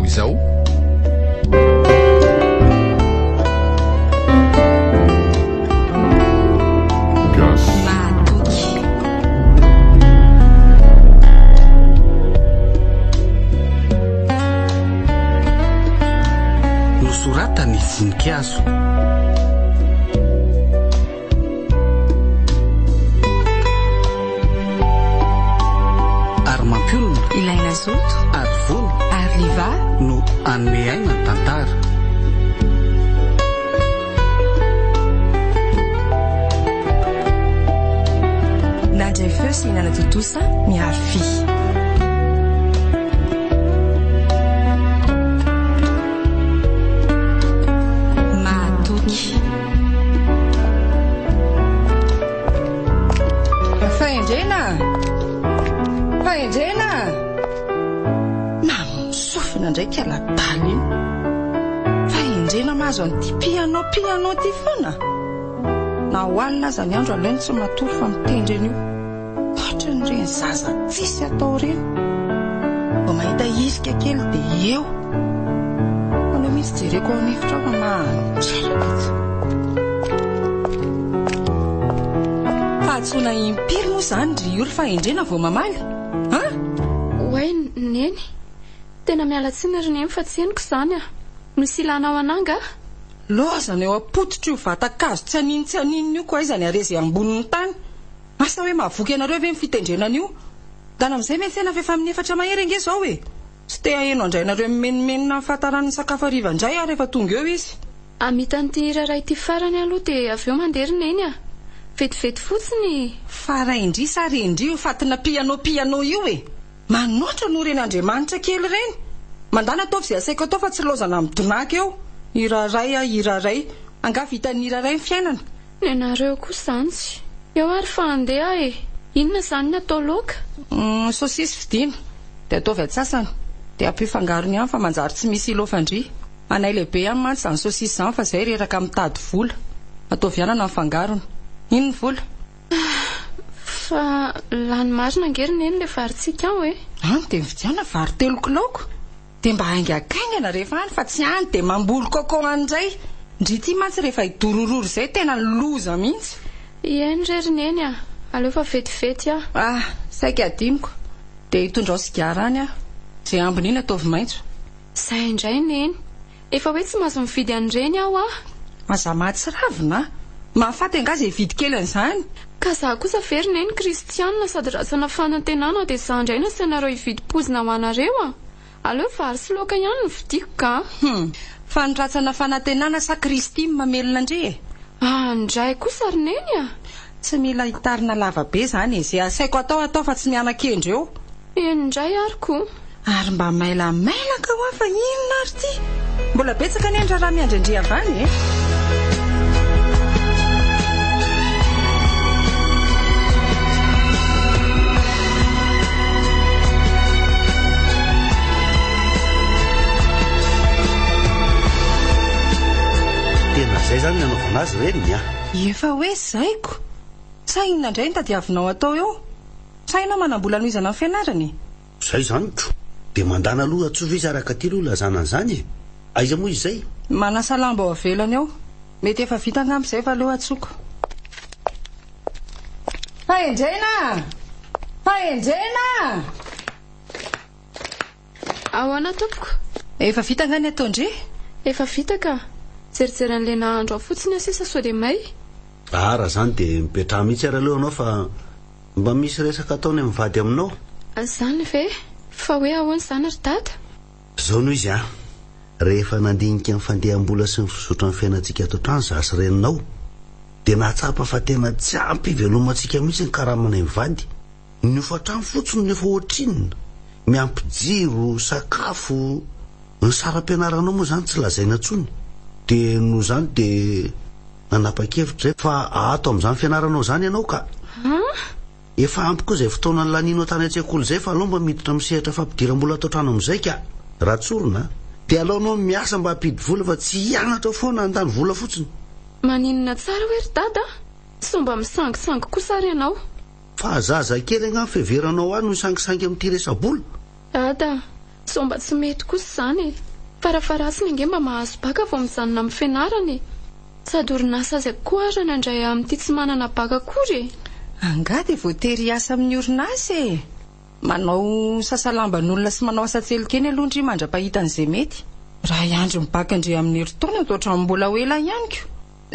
izao. Gasy. Mahatoky. Nosoratan'ny voninkazo. Ary mampionona. Ilay nazoto. Ary vono. Ary Liva. No hanome aina ny tantara. Nandray feo sy nanatontosa miharo fy. Mahatoky. Fahendrena! Fahendrena! Namono sofina indray kala adala iny. Fahendrena mahazo an'ity piano piano ity foana. Na ho alina aza ny andro aleony tsy matory fa mitendry an'io. Ohatran'ireny zaza tsisy atao ireny. Vao mahita hirika kely dia eo. Aleo mihitsy jereko ao an'efitra ao fa mahantreraka etsy. Fahatsoana impiry moa izany ry Ory fahendrena vao mamaly? An? Oay Neny, tena miala tsiny ry Neny fa tsy henoko izany a! Misy ilanao anah angaha? Lozana eo am-pototr'io vatan-kazo tsy anino tsy aninona io ko aiza ny hareza eo ambonin'ny tany? Asa hoe mahavoky anareo ve ny fitendrena an'io? Dana amin'izay miantsena fa efa amin'ny efatra mahery ange izao e! Tsy te haheno andrainareo mimenomenona amin'ny fahataran'ny sakafo hariva indray aho rehefa tonga eo izy. Hamita an'ity raharaha ity farany aloha dia avy eo mandeha ry Neny a! Vetivety fotsiny e! Fa raindry sa rendry io fatina piano piano io e! Manoatra noho ireny Andriamanitra kely ireny! Mandàna ataovy izay asaiko atao fa tsy laozana midonàka eo! Hiraray aho hiraray! Angaha vitan'ny hiraray ny fiainana? Nenareo koa zany tsy. Eo ary fa andeha aho e! Inona izany ny atao laoka? Humm saosisy vidiana dia ataovy antsasany dia ampio fangarony ihany fa manjary tsy misy ilaofan-dry. Anay lehibe ihany mantsy izany saosisy izany fa izay reraka mitady vola. Ataovy anana ny fangarony. Inn ny vola? Fa lany marina ange ry neny ilay varintsika ao e! Any dia mividiana vary telo kilao ko! Dia mba haingankaingana rehefa any fa tsy any dia mamboly coco any indray. Ndry ity mantsy rehefa hidorororo izay tena loza mihitsy. Eny re ry Neny a! Aleo fa vetivety aho. Ah! Saika hadinoko. Dia itondrao sigara any aho. Izay ambiny iny ataovy maitso. Izay indray Neny. Efa hoe tsy mahazo mividy an'ireny aho ah! Aza mahatsiravina a! Mahafaty angaha izay hividy kely an'izany? Ka za kosa ve ry Neny kristianina sady ratsana fanantenana dia za indray no asainareo hividy poizina ho anareo a! Aleo vary sy laoka ihany no vidiako ka! Hum! Fa ny ratsana fanantenana sa Kristy no mamelona an-dry e? Ah ndray kosa ry Neny a! Tsy mila hitarina lava be izany e! Izay asaiko atao atao fa tsy miana-kendry eo! Eny indray ary ko! Ary mba mailamailaka hoa fa inona ary ity? Mbola betsaka anie ny raharaha miandry an-dry avy any e! Tena zay zany ny anaovana azy reniny a! Efa hoe zaiko! Sa inona indray no tadiavinao atao eo? Sa ianao manam-bola hanohizana ny fianarana e? Zay zany ko! Dia mandana aloha atsovy izy araka aty aloha ilazana an'izany e! Aiza moa izy izay? Manasa lamba ao avelany ao. Mety efa vita angamba izay fa aleo atsoko. Fahendrena! Fahendrena! Ahoana tompoko? Efa vita angaha ny ataon-dry? Efa vita ka. Jerijery an'ilay nahandro ao fotsiny aho sisa sao dia may. Ah raha izany dia mipetraha mihitsy ary aloha ianao fa Mba misy resaka ataony mivady aminao? Zany ve? Fa hoe ahoana izany ry dada? Zao no izy an! Rehefa nandinika ny fandeham-bola sy ny fizotran'ny fiainantsika ato an-trano izaho sy reninao, dia nahatsapa fa tena tsy ampy hivelomantsika mihitsy ny karamanay mivady. Ny hofan-trano fotsiny no efa ohatrinona? Miampy jiro, sakafo, ny saram-pianaranao moa izany tsy lazaina intsony. Dia noho izany dia. Nanapa-kevitra izay fa ato amin'izany fianaranao izany ianao ka. An? Efa ampy koa izay fotoana nilanianao tany an-tsekoly izay fa aleo mba miditra amin'ny sehatra fampidiram-bola ato an-trano amin'izay ka. Raha tsorina dia aleo anao miasa mba hampidi-vola fa tsy hianatra foana handany vola fotsiny. Maninona tsara hoe ry dada a? Sao mba misangisangy kosa ary ianao? Fa zaza kely angaha ny fiheveranao ahy no hisangisangy amin'ity resa-bola? Dada a! Sao mba tsy mety kosa izany e! Farafaharatsiny ange mba mahazo baka vao mijanona amin'ny fianarana e! Sady orinasa aza koa ary nandray ahy amin'ity tsy manana baka akory e! Angaha dia voatery hiasa amin'ny orinasa e! Manao sasa lamban'olona sy manao asa tselika eny aloha ndry mandra-pahita an'izay mety. Raha hiandry ny bac ndry amin'ny herintaona dia ohatran'ny mbola ho ela ihany ko!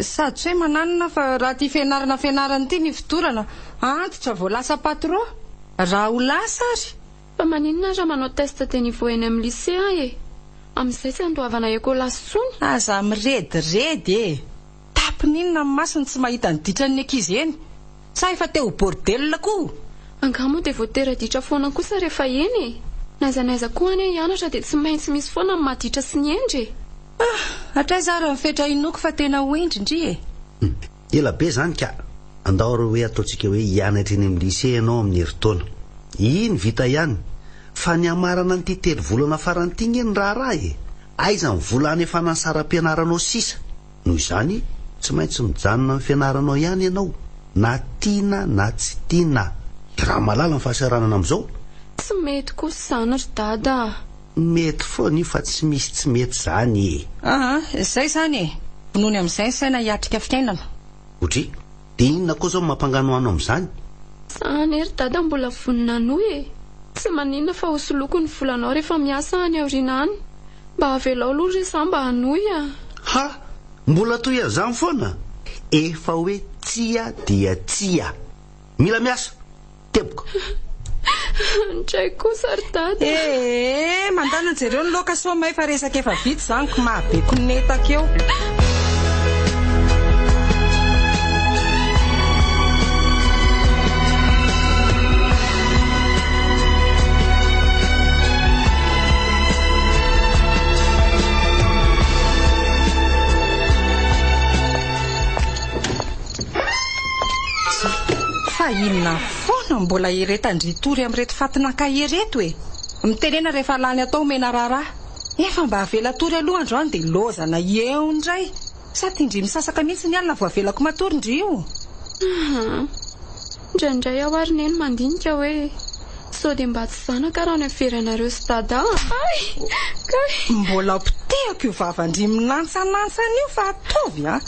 Sady tsy hoe mananona fa raha ity fianarana fianarana ity ny ifotorana, antitra vao lasa patro! Raha ho lasa ary! Fa maninona raha manao test de niveau eny amin'ny lycée aho e? Amin'izay tsy andoavana ecolas intsony. Aza mirediredy e! Tapiny inona ny masony tsy mahita ny ditran'ny ankizy eny? Sa efa te ho bordel koa? Angaha moa dia voatery haditra foana kosa rehefa eny e? N'aiza n'aiza koa anie hianatra dia tsy maintsy misy foana ny maditra sy ny hendry e! Ah! Hatraiza ary ny fetra inoako fa tena ho hendry ndry e! Hum. Ela be izany ka! Andao ary hoe ataontsika hoe hianatra eny amin'ny lycée ianao amin'ny herintaona. Iny vita ihany. Fa ny hamarana an'ity telo volana farany ity nge ny raharaha e! Aiza ny vola hanefana ny saram-pianaranao sisa? Noho izany, tsy maintsy mijanona amin'ny fianaranao ihany ianao, na tiana na tsy tiana. Raha malala ny fahasahiranana amin'izao. Tsy mety kosa izany ry dada a! Mety foana io fa tsy misy tsy mety izany e! Aa, izay izany e! Vonoiny amin'izay ny saina hiatrika fiainana. Odry, dia inona koa izao no mampanganohano amin'izany? Za anie ry dada mbola vonona hanohy e! Tsy maninona fa hosoloiko ny volanao rehefa miasa any aoriana any. Mba avelao aloha re za mba hanohy a! Ha! Mbola toy an'izany foana? Efa hoe tsia dia tsia! Mila miasa! Teboka! Ndray kosa ry dada a! Ee, mandana jereo ny laoka sao may fa resaka efa vita izany ko maha be konetaka eo. Fa inona foana mbola iretan-dry Tory amin'ireto fatin'ankahy ireto e? Mitenena rehefa lany atao omena raharaha. Efa mba avela tory aloha androany dia lozana eo indray. Sa tian-dry misasaka mihitsy ny alina vao avelako matory ndry io? Aa! Indraindray aho ary Neny mandinika hoe sao dia mba tsy zanaka raha noheveranareo sy Dada a! Hay! Kay! Mbola potehako io vavan-dry minantsanantsana io fa ataovy a!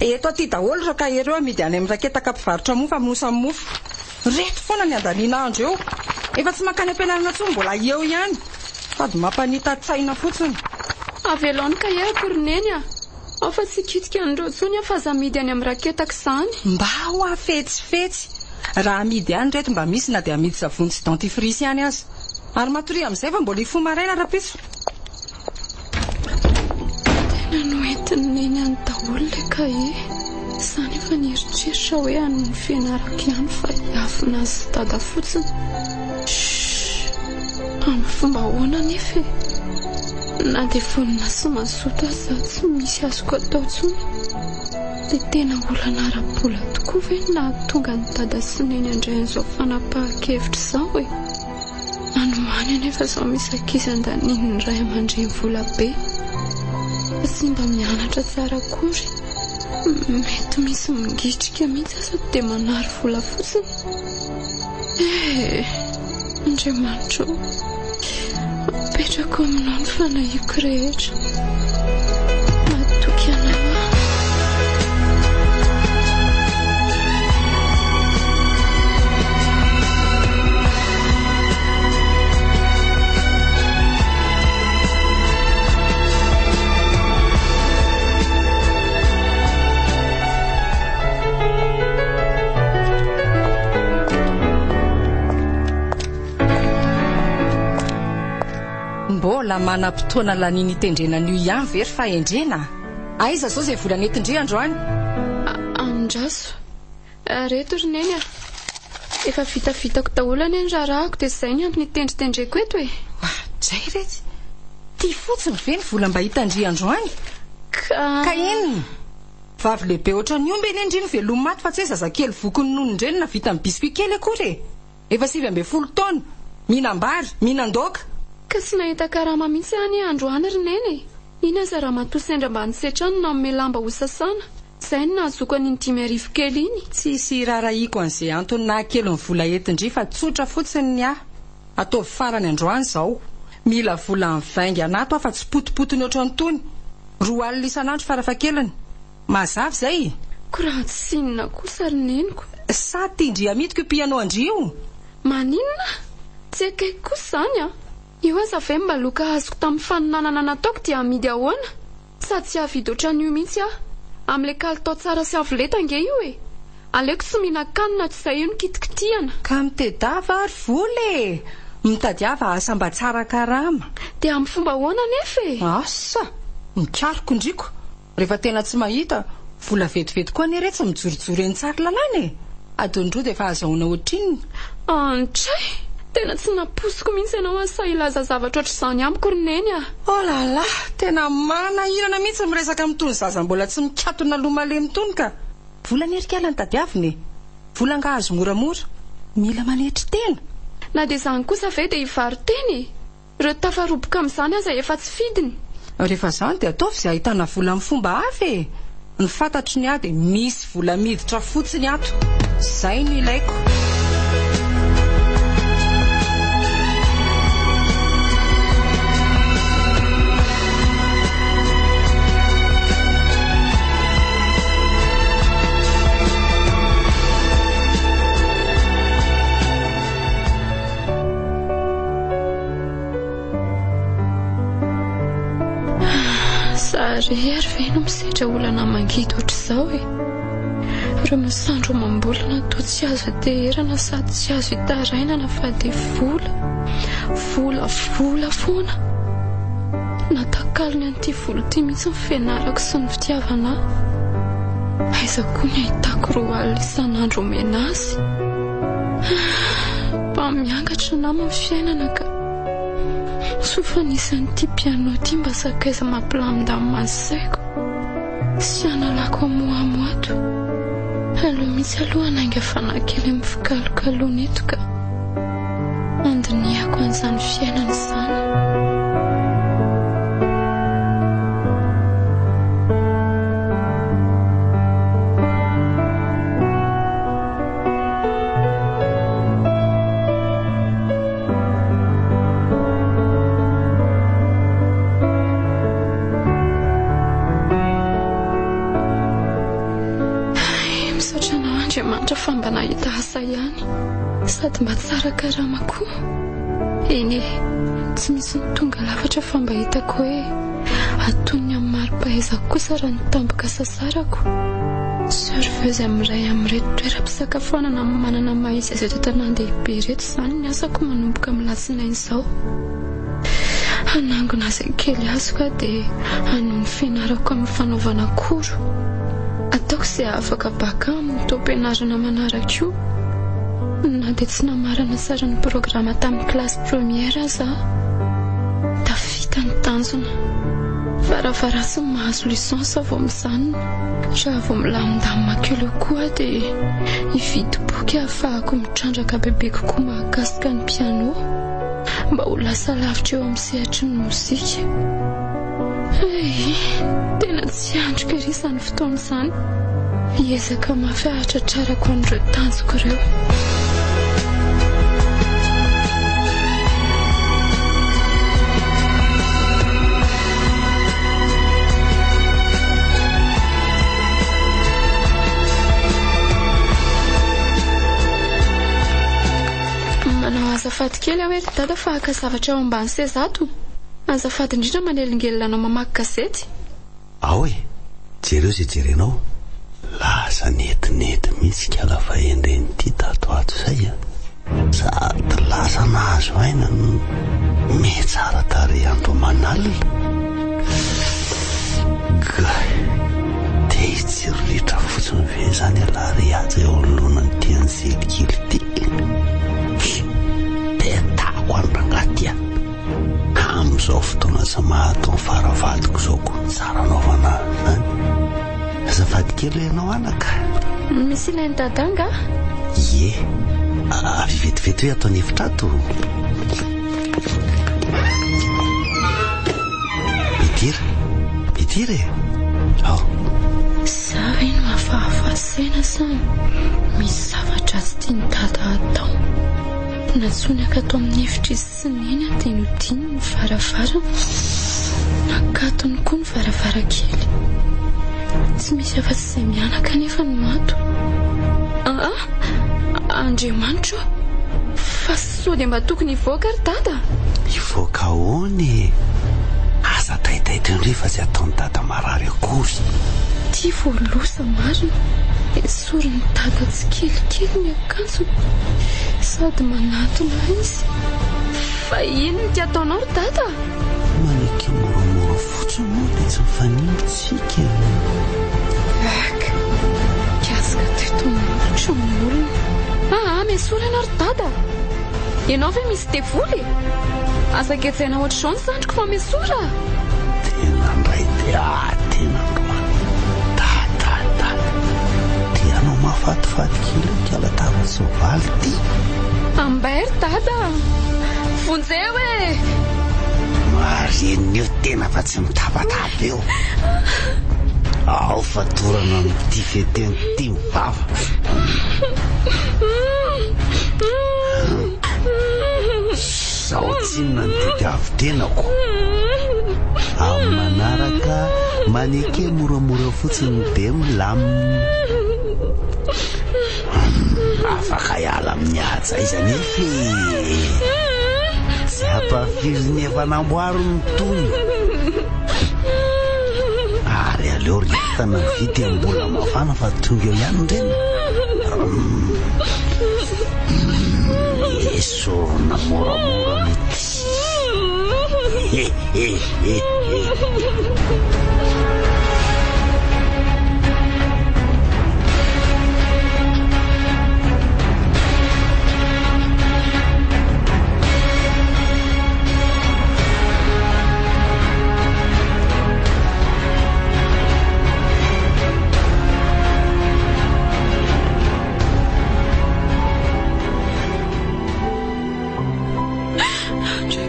Eto aty daholo ireo kahie ireo amidy any amin'ny raketaka mpivarotra mofo amonosany mofo. Reto foana ny andaniana andro eo. Efa tsy mankany am-pianarana intsony mbola eo ihany. Sady mampanita-tsaina fotsiny. Avelao ny kahie-ko ry Neny a! Ao fa tsy hikitika an'ireo intsony aho fa aza amidy any amin'ny raketaka izany. Mba hoa fetsifetsy. Raha amidy ihany ireto mba misy na dia amidy savony sy dentifrice ihany aza. Ary matoria amin'izay fa mbola hifoha maraina rahampitso. Tena noentin'i Neny any daholo ilay kahie. Za nefa nieritreritra hoe hanohy ny fianarako ihany fa hiafina azy sy Dada fotsiny. Shh! Amin'ny fomba ahoana anefa e? Na dia vonona sy mazoto aza za tsy misy azoko atao intsony. Dia tena olana ara-bola tokoa ve no nahatonga an'i Dada sy Neny handray an'izao fanapahan-kevitra izao e? Any ho any anefa izao misy ankizy andanian'ny ray aman-dreny vola be fa tsy mba mianatra tsara akory. Mety misy mingitrika mihitsy aza dia manary vola fotsiny. Eh! Andriamanitra ô! Apetrako aminao ny fanahiako rehetra. Matoky anao aho. Mbola manam-potoana laniana hitendrena an'io ihany ve ry fahendrena a? Aiza izao izay vola nentin-dry androany? Andraso. Reto ry Neny a! Efa vitavitako daholo anie ny raharahako dia izay ny antony hitendritendreko eto e! Oadray retsy! Tia fotsiny ve ny vola mba hitan-dry androany? Ka. Ka inona? Vavy lehibe ohatran'ny omby anie ndry no velomy maty fa tsy hoe zazakely vokin'ny nonon-dreny na vitan'ny biscuit kely akory e! Efa 19 taona, mihinam-bary, mihinan-daoka. Ka tsy nahita karama mihitsy aho anie androany ry Neny e! Iny aza ramatoa sendra mba nisetra no nanome lamba hosasana. Izay no nahazoako an'iny 5000 kely iny. Tsisy iraharahiako an'izay antony nahakely ny vola entin-dry fa tsotra fotsiny ny ahy. Ataovy farany androany izao. Mila vola mivaingana ato aho fa tsy potipotiny ohatran'itony. 20 isan'andro farafahakeliny. Mazava izay? Ko raha tsy inona kosa ry neniko. Sa tian-dry amidiko io piano an-dry io? Maninona? Tsy akaiky kosa izany an! Io aza ve mba loka azoko tamin'ny faninanana nataoko dia amidy ahoana? Sady tsy hahavidy ohatran'io mihitsy aho. Amin'ilay kalitao tsara sy avo lenta ange io e! Aleoko tsy mihinan-kanina toy izay io no kitikitihana. Ka mitedava ary vola e! Mitadiava asa mba tsara karama. Dia amin'ny fomba ahoana anefa e? Asa! Mikaroka ndriko. Rehefa tena tsy mahita, vola vetivety koa anie re tsy mijorojoro eny Tsaralalàna e! Adiny roa dia efa azahoana ohatrinona? Antray! Tena tsy nampoiziko mihitsy ianao hahasahy hilaza zavatra ohatr'izany amiko ry Neny a! Oh là là! Tena manahirana mihitsy miresaka amin'itony zaza mbola tsy mikatona loha malemy itony ka! Vola anie ry kala no tadiavina e! Vola angaha azo moramora? Mila manetry tena! Na dia izany kosa ve dia hivaro-tena e! Ireo tafaroboka amin'izany aza efa tsy fidiny. Rehefa izany dia ataovy izay ahitana vola amin'ny fomba hafa e! Ny fantatro ny ahy dia misy vola miditra fotsiny ato. Izay no ilaiko. Za irery ve no misedra olana mangidy ohatr'izao e? Ireo masandro amam-bolana toa tsy azo ateherana sady tsy azo itarainana fa dia vola, vola, vola foana. Natakalony an'ity vola ity mihitsy ny fianarako sy ny fitiavana ahy. Aiza koa ny ahitako 20 isan'andro omena azy? Mba miangatra nama ny fiainana ka. Soa fa nisy an'ity piano ity mba sakaiza mampilamindamina ny saiko sy hanalako hamohamo ato. Aleo mihitsy aloha hanainga fanahy kely amin'ny fikalokaloana eto ka. Handinihako an'izany fiainana izany. Misaotra anao Andriamanitra fa mba nahita asa ihany sady mba tsara karama koa. Eny e, tsy misy ny tonga lafatra fa mba hitako hoe Atonony amin'ny mari-pahaizako kosa raha ny tambin-kasasarako. Serveuse amin'iray amin'ireto toeram-pisakafoanana manana maha izy azy eto an-tanàn-dehibe ireto izany ny asako manomboka amin'ny alatsinainy izao. Hanangona izay kely azoko aho dia hanohy ny fianarako amin'ny fanaovana cours. Ataoko izay hahafaka bac amin'ny taom-pianarana manaraka io. Na dia tsy namarana tsara ny programa tamin'ny classe première aza aho. Tafita ny tanjona. Farafaharatsiny mahazo licence vao mijanona. Raha vao milamindamina kely eo koa aho dia hividy boky ahafahako mitrandraka bebe kokoa mahakasika ny piano mba ho lasa lavitra eo amin'ny sehatry ny mozika. Hay, tena tsy andriko ery izany fotoana izany. Hiezaka mafy hahatratrarako an'ireo tanjoko ireo. Manao azafady kely aho eto Dada fa haka zavatra ao ambany seza ato. Azafady indrindra manelingelina anao mamaky gazety. Ao e! Jereo izay jerenao. Lasa netinety mihitsy ikala fahendrena ity tato ato izay a! Sady lasa nahazo aina no mihatsara tarehy andro aman'alina. Gay! Te hitsirilitra fotsiny ve izany ialahy ry Haja eo anoloanan'ity anjely kely ity? Petahako any rangahy ity a! Amin'izao fotoana tsy mahatao ny faravadiko izao koa ny tsara anaovana an'izany. Azafady kely hoe ianao anaka. Misy ilain'i Dada angaha? Ie. Avy vetivety hoe ato an'efitra ato. Midira. Midira e. Ao. Za ve no hafahafa saina sa misy zavatra tsy tian'i Dada hatao? Nantsoiny hankato amin'ny efitra izy sy Neny dia nodininy ny varavarana. Nakatony koa ny varavarankely. Tsy misy afa-tsy izay mianaka anefa no ato. Aa! Andriamanitra ô! Fa sao dia mba tokony hivoaka ry Dada? Hivoaka ahoana e? Aza taitaitra indray fa tsy ataon'i Dada marary akory. Ity vao loza marina. Esorin'i Dada tsikelikely ny akanjony sady manatona ahy izy. Fa inona ity ataonao ry Dada? Maneke moramora fotsiny moa dia tsy mifanimba tsika e. Ak! Mikasika teto molotro ny olona. Aa, miesora ianao ry Dada! Ianao ve misy devoly e? Aza gejaina ohatr'izao ny zandriko fa miesora! Tena ndray dia ah, tena androany. Dada, dada. Dia anao mahafatifaty kely io kala tava soavaly ty. Ambay ry Dada a! Vonjeo e! Marenina eo tena fa tsy mitabataba eo. Ao fatorana amin'ity feteny ity ny vava. Zao tsinona ny tediavin-tenako. Amin'ny manaraka, maneke moramora fotsiny dia milamina. Afaka hiala amin'ny haja aiza anefa e! Tsy ampafirin'ny efa namboariny itony. Ary aleo ry entana ny vy dia mbola mafana fa tonga eo ihany ny reny. Esorina moramora mihitsy.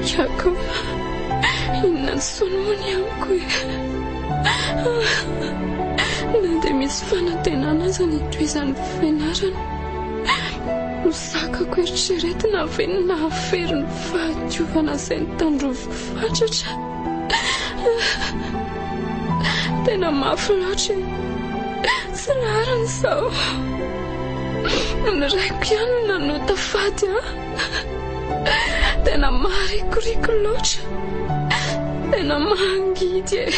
Andrakako, inona intsony moa ny amiko e? Na dia misy fanantenana aza ny hitohizan'ny fianarana, ho zakako eritreretina ve ny nahafery ny fahadiovana izay notandroviko fatratra? Tena mafy loatra e! Tsy rariny izao. Ny raiko ihany no nanota fady ahy. Tena maharikoriko loatra. Tena mangidy e.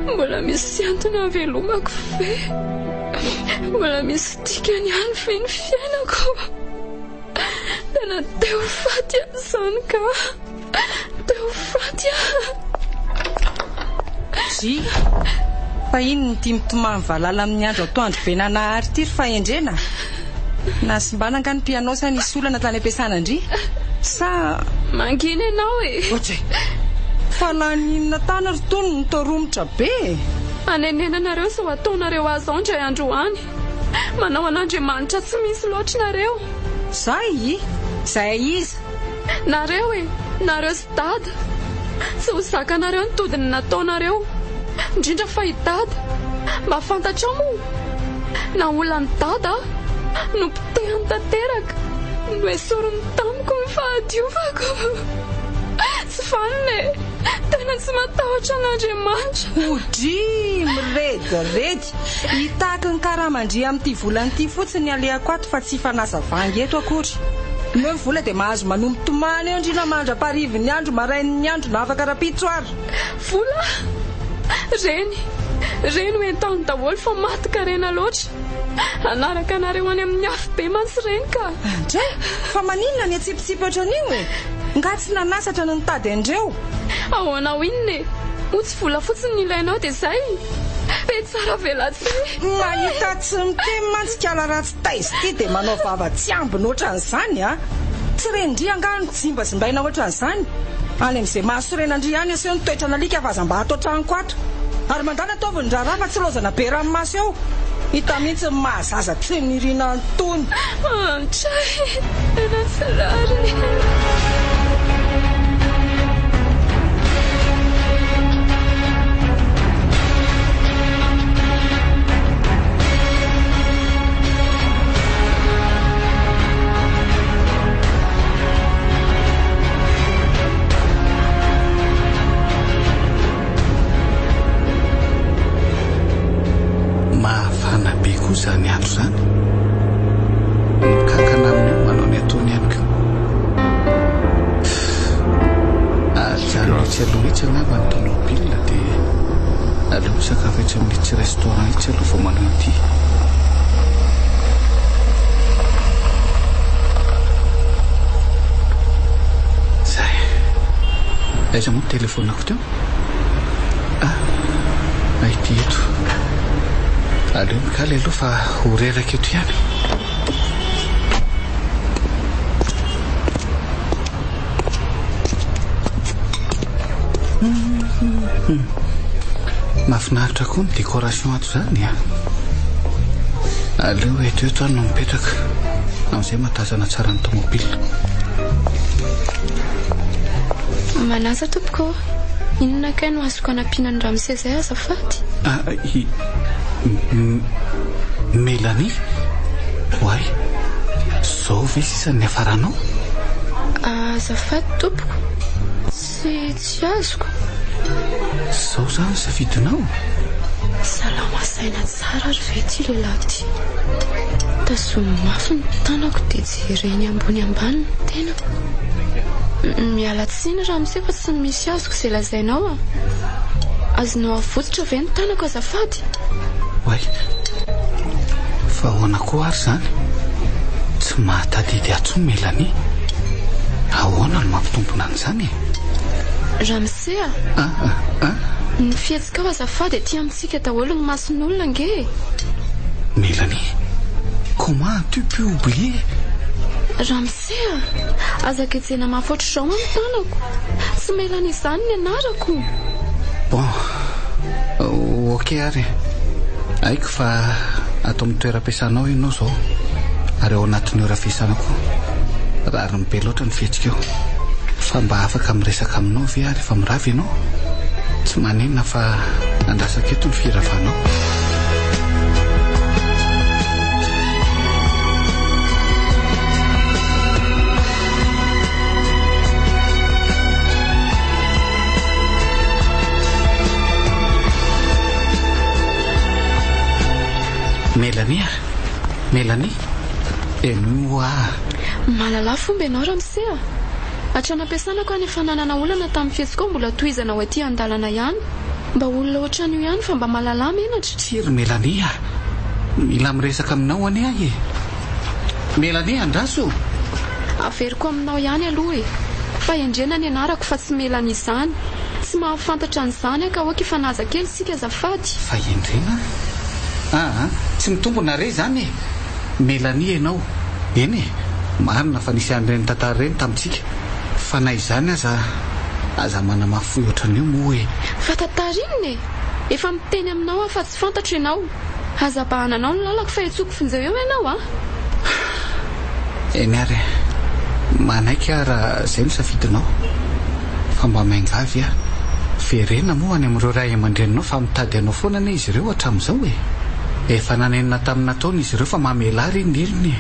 Mbola misy antony hahavelomako ve? Mbola misy dikany ihany ve ny fiainako? Tena te ho faty aho izany ka. Te ho faty aho. Ry, fa inona ity mitomany valala amin'ny andro atoandro be nanahary ity ry fahendrena? Nahasimbana angaha ny piano sa nisy olana tany am-piasana ndry? Sa. Mangina ianao e! Ohatry! Fa lany inona tany ry tony no toa romotra be e! Anenenanareo izao ataonareo ahy izao indray andro any. Manao an'Andriamanitra tsy misy loatra nareo. Zay? Zay iza? Nareo e! Nareo sy Dada! Tsy ho zakanareo ny todin'ny nataonareo. Indrindra fa i Dada. Mba fantatrao moa? Naolan'i Dada aho. Nopotehany tanteraka. Noesoriny tamiko ny fahadiovako. Tsy vanona e! Tena tsy matahotra an'Andriamanitra. Odryy! Mirediredy! Hitaky ny karaman-dry amin'ity volana ity fotsiny ny alehako ato fa tsy hifanasa vangy eto akory. Omeo ny vola dia mahazo manohy mitomany eo ndry na mandra-paharivin'ny andro, marain'ny andro na afaka rahampitso ary. Vola? Reny, reny ho entany daholo fa matin-karena loatra. Hanaraka anareo any amin'ny afobe mantsy reny ka. Ndray! Fa maninona ny atsipitsipy ohatran'io e? Nga tsy nanasatra ny nitady an'ireo? Ahoana ho inona e? Moa tsy vola fotsiny no ilainao dia izay? Be tsara velatsihy. Mahita tsy miteny mantsy kala ratsy taiza ity dia manao vava tsy ambiny ohatran'izany a! Tsy ren-dry angaha no zimbazimbaina ohatran'izany? Any amin'izay mahasorena an-dry ihany aseho ny toetran'alika fa aza mba ato an-tranoko ato. Ary mandàna ataovy ny raharaha fa tsy laozana be ranomaso eo. Hita mihitsy ny maha zaza tsy nirina an'itony. Antray, tena tsy rariny. mihitsy aloha vao manohy ity. Zay. Aiza moa ny telefonako teo? Ah, ity eto. Aleo mikaly aloha fa ho reraka eto ihany. Mahafinaritra koa ny décoration ato izany a. Aleo eto eto aho no mipetraka. Amin'izay mahatazana tsara ny tomobile. Manasa tompoko. Inona kay no azoko anampiana ny ramose izay azafady? Ah, i Mélanie? Oay, zao ve sisa ny niafaranao? Azafady tompoko, tsy tsy azoko. Zao zany ny safidinao? Salama saina tsara ary ve ity lehilahy ity? Tazominy mafy ny tanako dia jereny ambony ambany ny tenako. Miala tsiny ramose fa tsy misy azoko izay lazainao a! Azonao avototra ve ny tanako azafady? Oay! Fa ahoana koa ary izany? Tsy mahatadidy ahy intsony Mélanie. Ahoana no mampitombina an'izany e? Ramose a! Ah ah ah! Ny fihetsikao azafady aty amintsika daholo ny mason'olona ange e! Mélanie, comment as-tu pu oublier? Ramose a! Aza gejena mafy ohatr'izao ny tanako. Tsy Mélanie izany ny anarako. Bon, ok ary e. Haiko fa ato amin'ny toeram-piasanao ianao izao, ary ao anatin'ny ora fiasana koa. Rariny be loatra ny fihetsikao. Fa mba afaka miresaka aminao ve aho rehefa mirava ianao? Tsy maninona fa andrasako eto ny firavanao. Mélanie a! Mélanie! Henoy hoa a! Mahalala fomba ianao ramose a! Hatrany am-piasana ko any efa nanana olana tamin'ny fihetsikao mbola tohizanao aty an-dalana ihany. Mba olona ohatran'io ihany fa mba mahalala menatra. Tsia ry Mélanie a! Mila miresaka aminao anie aho e! Mélanie andraso! Averiko aminao ihany aloha e! Fahendrena ny anarako fa tsy Mélanie izany. Tsy mahafantatra an'izany aho ka ok hifanaja kely isika azafady. Fahendrena? Aa, tsy mitombina re izany e! Mélanie ianao. Eny e, marina fa nisy an'ireny tantara ireny tamintsika. Fa na izany aza, aza manamafy fohy ohatran'io moa e! Fa tantara inona e? Efa miteny aminao aho fa tsy fantatro ianao. Aza abahananao ny lalako fa hetsoko vonjeo eo ianao a! Eny ary e! Manaiky aho raha izay no safidinao. Fa mba miangavy aho. Verena moa any amin'ireo ray aman-dreninao fa mitady anao foana anie izy ireo hatramin'izao e! Efa nanenina tamin'ny nataony izy ireo fa mamelà re ny helony e!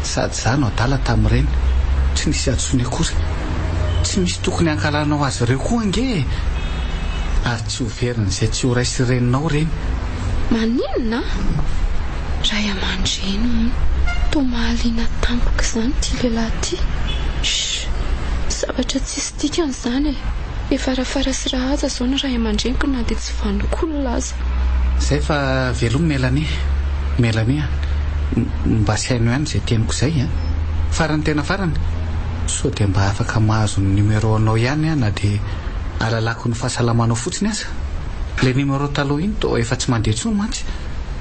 Sady izaho no adala tamin'ireny. Tsy nisy hadisoany akory. Tsy misy tokony hankahalanao azy ireo koa ange e! Ary tsy ho verin'izay tsy ho ray sy reninao ireny. Maninona? Ray aman-dreny hono. Toa mahaliana tampoka izany ity lehilahy ity. Shh! Zavatra tsisy dikany izany e! Efa Rafara sy Rahaja izao ny ray aman-dreniko na dia tsy vanon-kolona aza. Izay fa velomy Mélanie. Mélanie a! Mba saino ihany izay teniko izay a! Farany tena farany, sao dia mba afaka mahazo ny numéro anao ihany aho na dia alalako ny fahasalamanao fotsiny aza? Ilay numéro taloha iny toa efa tsy mandeha intsony mantsy.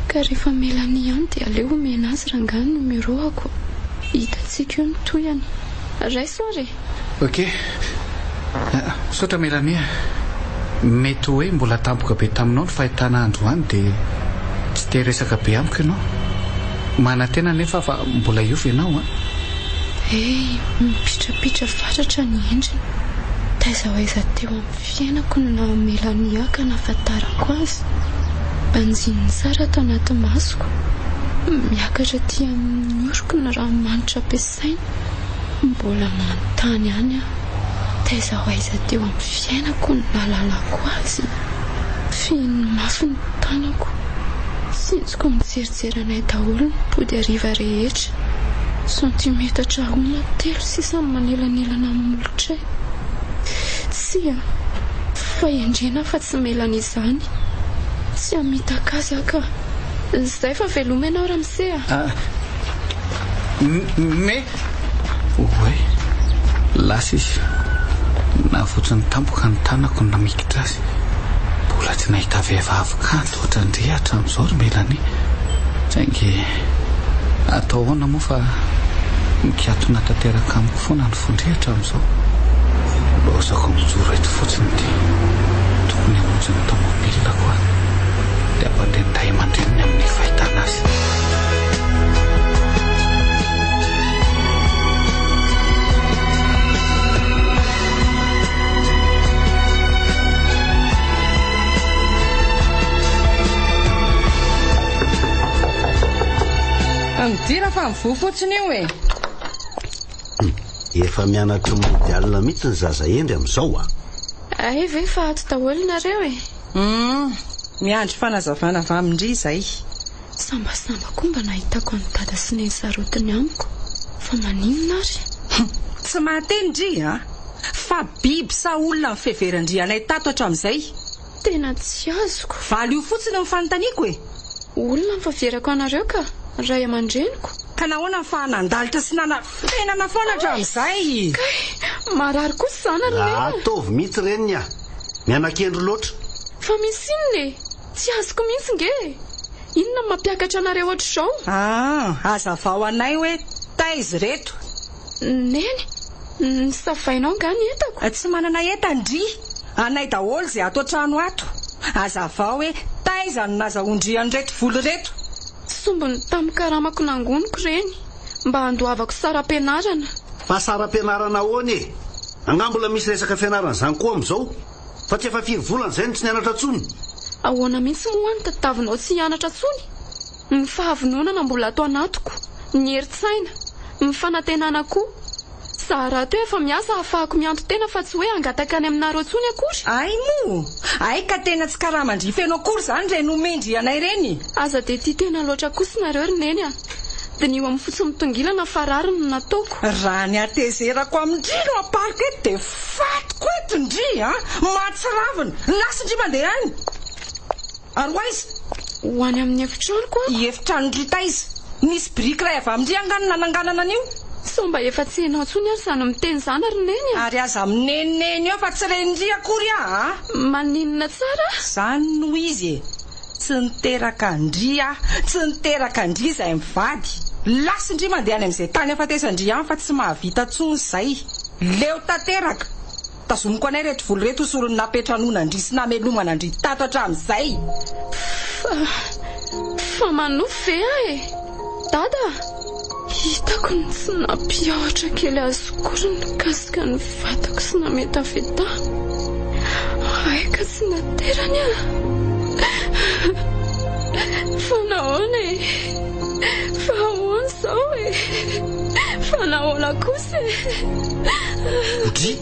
Ka rehefa Mélanie ihany dia aleo omena azy rangahy ny numéro-ako. Hitantsika eo ny tohiny. Raiso ary e! Ok. Misaotra Mélanie a. Mety hoe mbola tampoka be taminao ny fahitana androany dia tsy te hiresaka be amiko ianao. Manantena anefa aho fa mbola hiova ianao an. Hey, mipitrapitra fatratra ny endriny. Taiza ho aiza teo amin'ny fiainako no naha Mélanie ahy ka nahafantarako azy. Banjininy tsara ato anaty masoko. Miakatra aty amin'ny oroko ny ranomanitra ampiasainy. Mbola manontany ihany aho. Taiza ho aiza teo amin'ny fiainako no nahalalako azy? Fihiny mafy ny tanako. Tsinjoko mijerijery anay daholo ny mpody hariva rehetra. Santimetatra roa na telo sisa no manelanelana ny molotray. Tsia, fahendrena fa tsy Mélanie izany. Tsy hamitaka azy aho ka. Izay fa veloma ianao ramose a! Ah, me. Oay, lasa izy. Navotsiny tampoka ny tanako namikitra azy. Mbola tsy nahita vehivavy kanto ohatran-dry hatramin'izao ry Mélanie. Saingy atao ahoana moa fa mikatona tanteraka amiko foana ny fon-dry hatramin'izao. Lozako mijoro eto fotsiny ity. Tokony hamonjy ny tomobilako aho. Dia hampandeha ny ray aman-dreniny amin'ny fahitana azy. Midira fa mivoha fotsiny io e. Efa mianatra mody alina mihitsy ny zaza hendry amin'izao a. Hay ve fa ato daholo nareo e? Humm, miandry fanazavana avy amin-dry izay. Sambasamba koa mba nahitako an'i dada sy neny sarotiny amiko fa maninona ary? Humm, tsy mahateny ndry a! Fa biby sa olona ny fiheveran-dry anay tato hatramin'izay? Tena tsy azoko. Valio fotsiny ny fanontaniako e! Olona ny faverako anareo ka, ray aman-dreniko. Ka nahoana fa nandalitra sy nanafenana foana hatramin'izay? Kay! Marary kosa izany ry neny a! Ataovy mihitsy reniny a! Miana-kendry loatra. Fa misy inona e? Tsy azoko mihitsy nge e! Inona no mampiakatra anareo ohatr'izao? Ah! Hazavao anay hoe taiza ireto? Neny, nosavainao angaha ny entako? Tsy manana entana ndry! Anay daholo izay ato an-trano ato. Hazavao hoe taiza no nazahoan-dry an'ireto vola ireto? Sombiny tamin'ny karamako nangoniko ireny, mba handoavako saram-pianarana. Fa saram-pianarana ahoana e? Angaha mbola misy resaka fianarana izany koa amin'izao? Fa tsy efa firy volana izay no tsy nianatra intsony? Ahoana mihitsy moa ny tadiavinao tsy hianatra intsony? Ny fahavononana mbola ato anatiko, ny herin-tsaina, ny fanantenana koa. Za rahateo efa miasa ahafahako mianto-tena fa tsy hoe hangataka any aminareo intsony akory. Hay moa! Hay ka tena tsy karaman-dry feno akory izany ireny omen-dry anay ireny! Aza dia tia tena loatra kosa nareo ry Neny a! Diniho amin'ny fotsy mitongilana fa rariny no nataoko. Raha ny hatezerako amin-dry no ampariko eto dia fatiko eto ndry a! Mahatsiravina! Lasa ndry mandeha any! Ary ho aiza? Ho any amin'ny efitranoko aho. Efitranondry taiza? Nisy biriky iray avy amin-dry angaha no nananganana an'io? Sao mba efa tsy hainao intsony ary izany miteny izany ry Neny a! Ary aza mineniny eo fa tsy renin-dry akory aho a! Maninona tsara? Izany no izy e! Tsy niteraka an-dry aho, tsy niteraka an-dry izahay mivady. Lasa ndry mandeha any amin'izay tany ahafatesan-dry any fa tsy mahavita intsony izay. Leo tanteraka! Tazomiko anay ireto vola ireto ho solon'ny nampiantranoana an-dry sy namelomana an-dry tato hatramin'izay. Fa, fa manofy ve aho e? Dada a! Hitako ny tsy nampiahotra kely azy akory nikasika ny vatako sy nametaveta ahy. Hay ka tsy naterany aho. Fa nahoana e? Fa ahoana izao e? Fa nahoana kosa e? Ndry!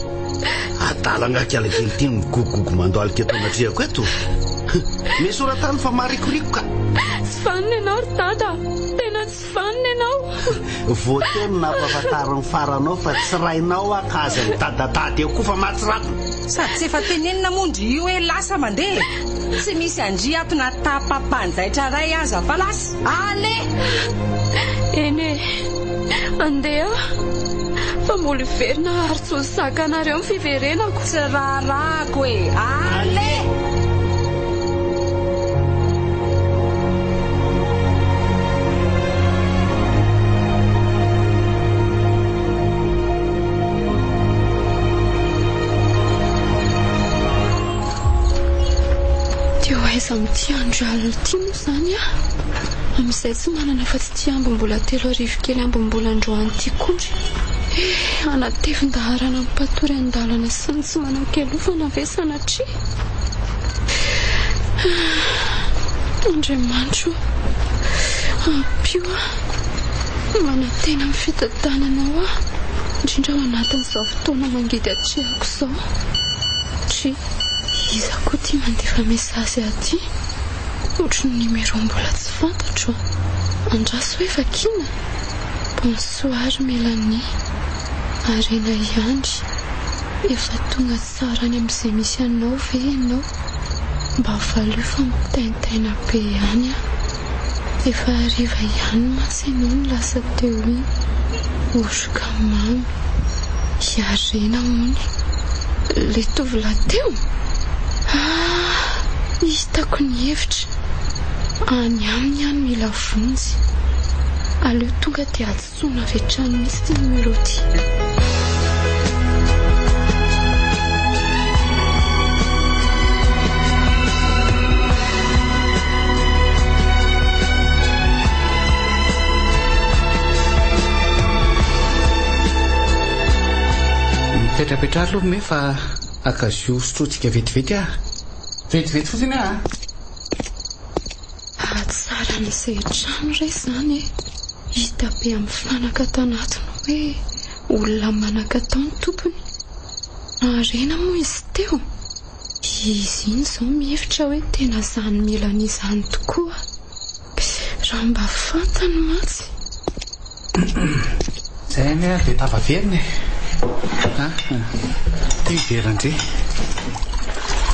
Adala angaha kiala kely ity no migogogogo mandohalika eto anatrehako eto? Miesora tany fa marikoriko ka! Tsy vanona ianao ry dada! Tena tsy vanona ianao! Voateny no nampahafantarin'ny faranao fa tsy rainao aho ka aza midadadada eo koa fa mahatsiravina! Sady tsy efa tenenina moa ndry io hoe lasa mandeha e! Tsy misy an-dry ato na tapa-panjaitra iray aza fa lasa! Allez! Eny e! Andeha aho fa mbola hiverina ary tsy ho zakanareo ny fiverenako. Tsy raharahako e! Allez! Dia ho aiza amin'ity andro alina ity moa izany aho? Amin'izay tsy manana afa-tsy ity ambim-bola 3000 kely ambim-bola androany ity akory. Eh, hanatevin-daharana amin'ny mpatory an-dalana sy ny tsy manan-kialofana ve sanatria? Ah, Andriamanitro ô, ampio aho. Manantena amin'ny fitantananao aho, indrindra ao anatin'izao fotoana mangidy atrehako izao. Dry, iza koa ity mandefa message ahy ity? Ohatry ny numéro mbola tsy fantatro. Andraso hoe vakiana. Bonsoir Mélanie. Harena ihany. Efa tonga tsara any amin'izay misy anao ve ianao? Mba valio fa mitaintaina be ihany aho. Efa hariva ihany mantsy ianao no lasa teo iny. Oroka mamy. Hiarena hono. Ilay tovolahy teo? Ah! Hitako ny hevitra. Any aminy aho no mila vonjy. Aleo tonga dia antsoina avy hatrany mihitsy ity numéro ity. Mipetrapetraha aloha me fa akazio sotrointsika vetivety aho. Vetivety fotsiny aho a! Hahatsaran'izay trano re izany e! Hita be amin'ny fanaka tanatiny hoe olona manan-katao ny tompony. Naharena moa izy teo? Izy iny izao mihevitra hoe tena izany Mélanie izany tokoa. Raha mba fantany mantsy. Zay anie ary dia tafaverina e! A! Ty veran-dry.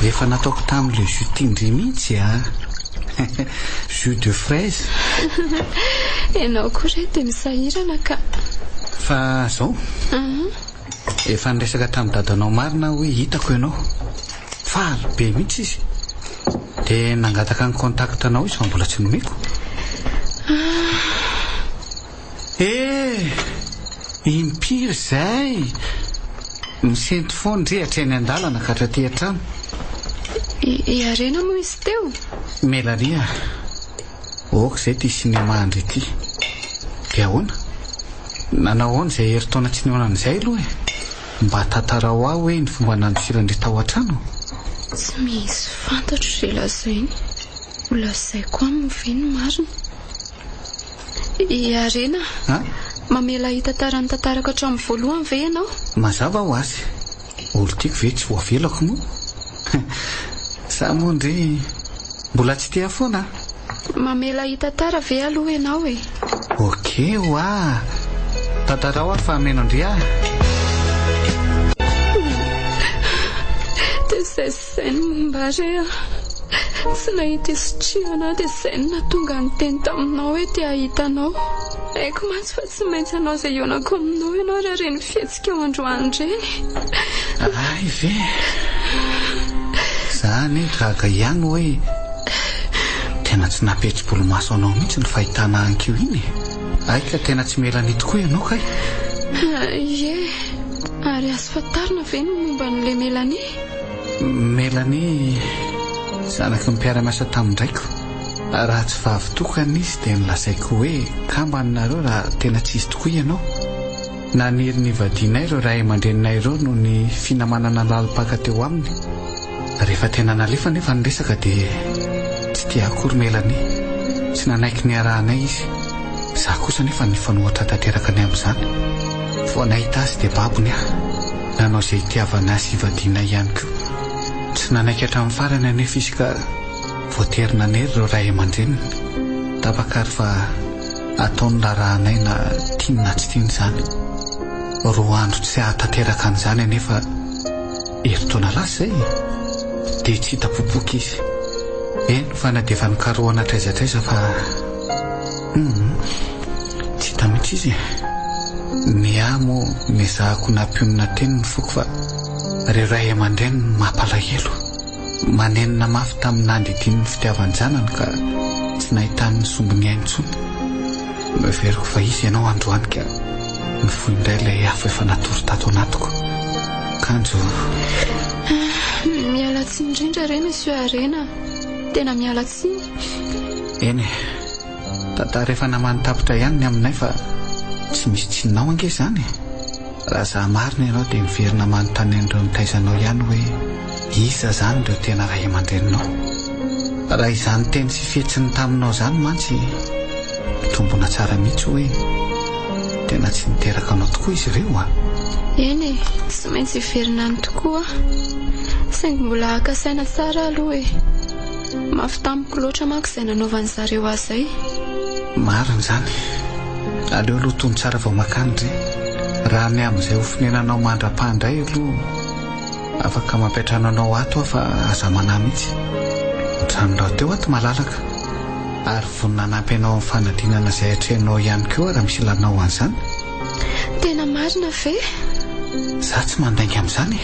Efa nataoko tamin'ilay jus tian-dry mihitsy a! Jus de fraise. Ianao koa re dia misahirana ka. Fa zao. Efa niresaka tamin'i dadanao marina aho hoe hitako ianao. Faly be mihitsy izy. Dia nangataka ny contact anao izy fa mbola tsy nomeko. Eh! Impiry izay? Misento foana ndry hatreny an-dalana ka hatraty an-trano. I Harena moa izy teo? Melanie a! Ok izay ity cinéma ndry ity. Dia ahoana? Nanao ahoana izay herintaona tsy nihaonana izay aloha e? Mba tantarao ahy hoe ny fomba nandosiran-dry tao an-trano? Tsy misy fantatro izay lazainy. Ho lazaiko aminy ve ny marina? I Harena, mamela hitantara ny tantarako hatramin'ny voalohany ve ianao? Mazava ho azy. Olon-tiako ve tsy ho avelako moa? Sa moa ndry mbola tsy tia foana? Mamela hitantara ve aloha ianao e? Ok hoa! Tantarao aho fa hameno an-dry aho. Dia izay sy izay ny momba ahy re a! Tsy nahita hisitrihana aho dia izay no nahatonga ahy niteny taminao hoe te hahita anao. Haiko mantsy fa tsy maintsy hanao izay hihaonako aminao ianao raha ireny fihetsikao androany ireny. Hay ve? Za anie gaga ihany hoe tena tsy nampihetsibolomaso anao mihitsy ny fahitana ankio iny e! Hay ka tena tsy Mélanie tokoa ianao kay! Ie, ary azo fantarina ve ny momba an'ilay Mélanie? Mélanie, zanaky ny mpiara-miasa tamin-draiko. Raha tsy vavy tokana izy dia nolazaiko hoe kambana nareo raha tena tsy izy tokoa ianao. Naniry ny hivadianay ireo ray aman-dreninay ireo noho ny finamanana lalim-paka teo aminy. Rehefa tena nalefa anefa ny resaka dia tsy tia akory Mélanie. Tsy nanaiky ny hiarahanay izy. Izaho kosa anefa nifanohitra tanteraka ny amin'izany. Vao nahita azy dia babony aho. Nanao izay hitiavana ahy sy hivadianay ihany koa. Tsy nanaiky hatramin'ny farany anefa izy ka voatery nanery ireo ray aman-dreniny. Tapaka ary fa. Atao ny raharahanay na tiany na tsy tiany izany. Roa andro tsy hahatanteraka an'izany anefa herintaona lasa izay e! Dia tsy hita popoka izy. Eny fa na dia efa nokarohana hatraiza hatraiza fa hum tsy hita mihitsy izy e! Ny ahy moa nezahako nampionona teny ny foko fa ireo ray aman-dreniny no mampalahelo. Manenina mafy tamin'ny nandidiany ny fitiavan-janany ka tsy nahitany ny sombiny ainy intsony. Noheveriko fa izy ianao androany ka nifoha indray ilay afo efa natory tato anatiko. Kanjo. Miala tsiny indrindra re Monsieur Harena a! Tena miala tsiny. Eny e! Tantara efa naman'ny tapitra ihany ny aminay fa tsy misy tsininao ange izany e! Raha za marina ianao dia miverina manontany an'ireo nitaiza anao ihany hoe iza izany ireo tena ray aman-dreninao? Raha izany teny sy fihetsiny taminao izany mantsy mitombona tsara mihitsy hoe tena tsy niteraka anao tokoa izy ireo a! Eny e, tsy maintsy hiverina any tokoa aho. Saingy mbola haka saina tsara aho aloha e! Mafy tamiko loatra manko izay nanaovan'ny zareo ahy izay. Marina izany. Aleo aloha tony tsara vao makany re. Raha ny amin'izay ho fonenanao mandra-paha indray aloha, afaka mampiantrano anao ato aho fa aza manahy mihitsy. Ny trano rahateo ato malalaka. Ary vonona hanampy anao amin'ny fanadinana izay atrehinao ihany koa raha misy ilanao an'izany. Tena marina ve? Za tsy mandainga amin'izany e!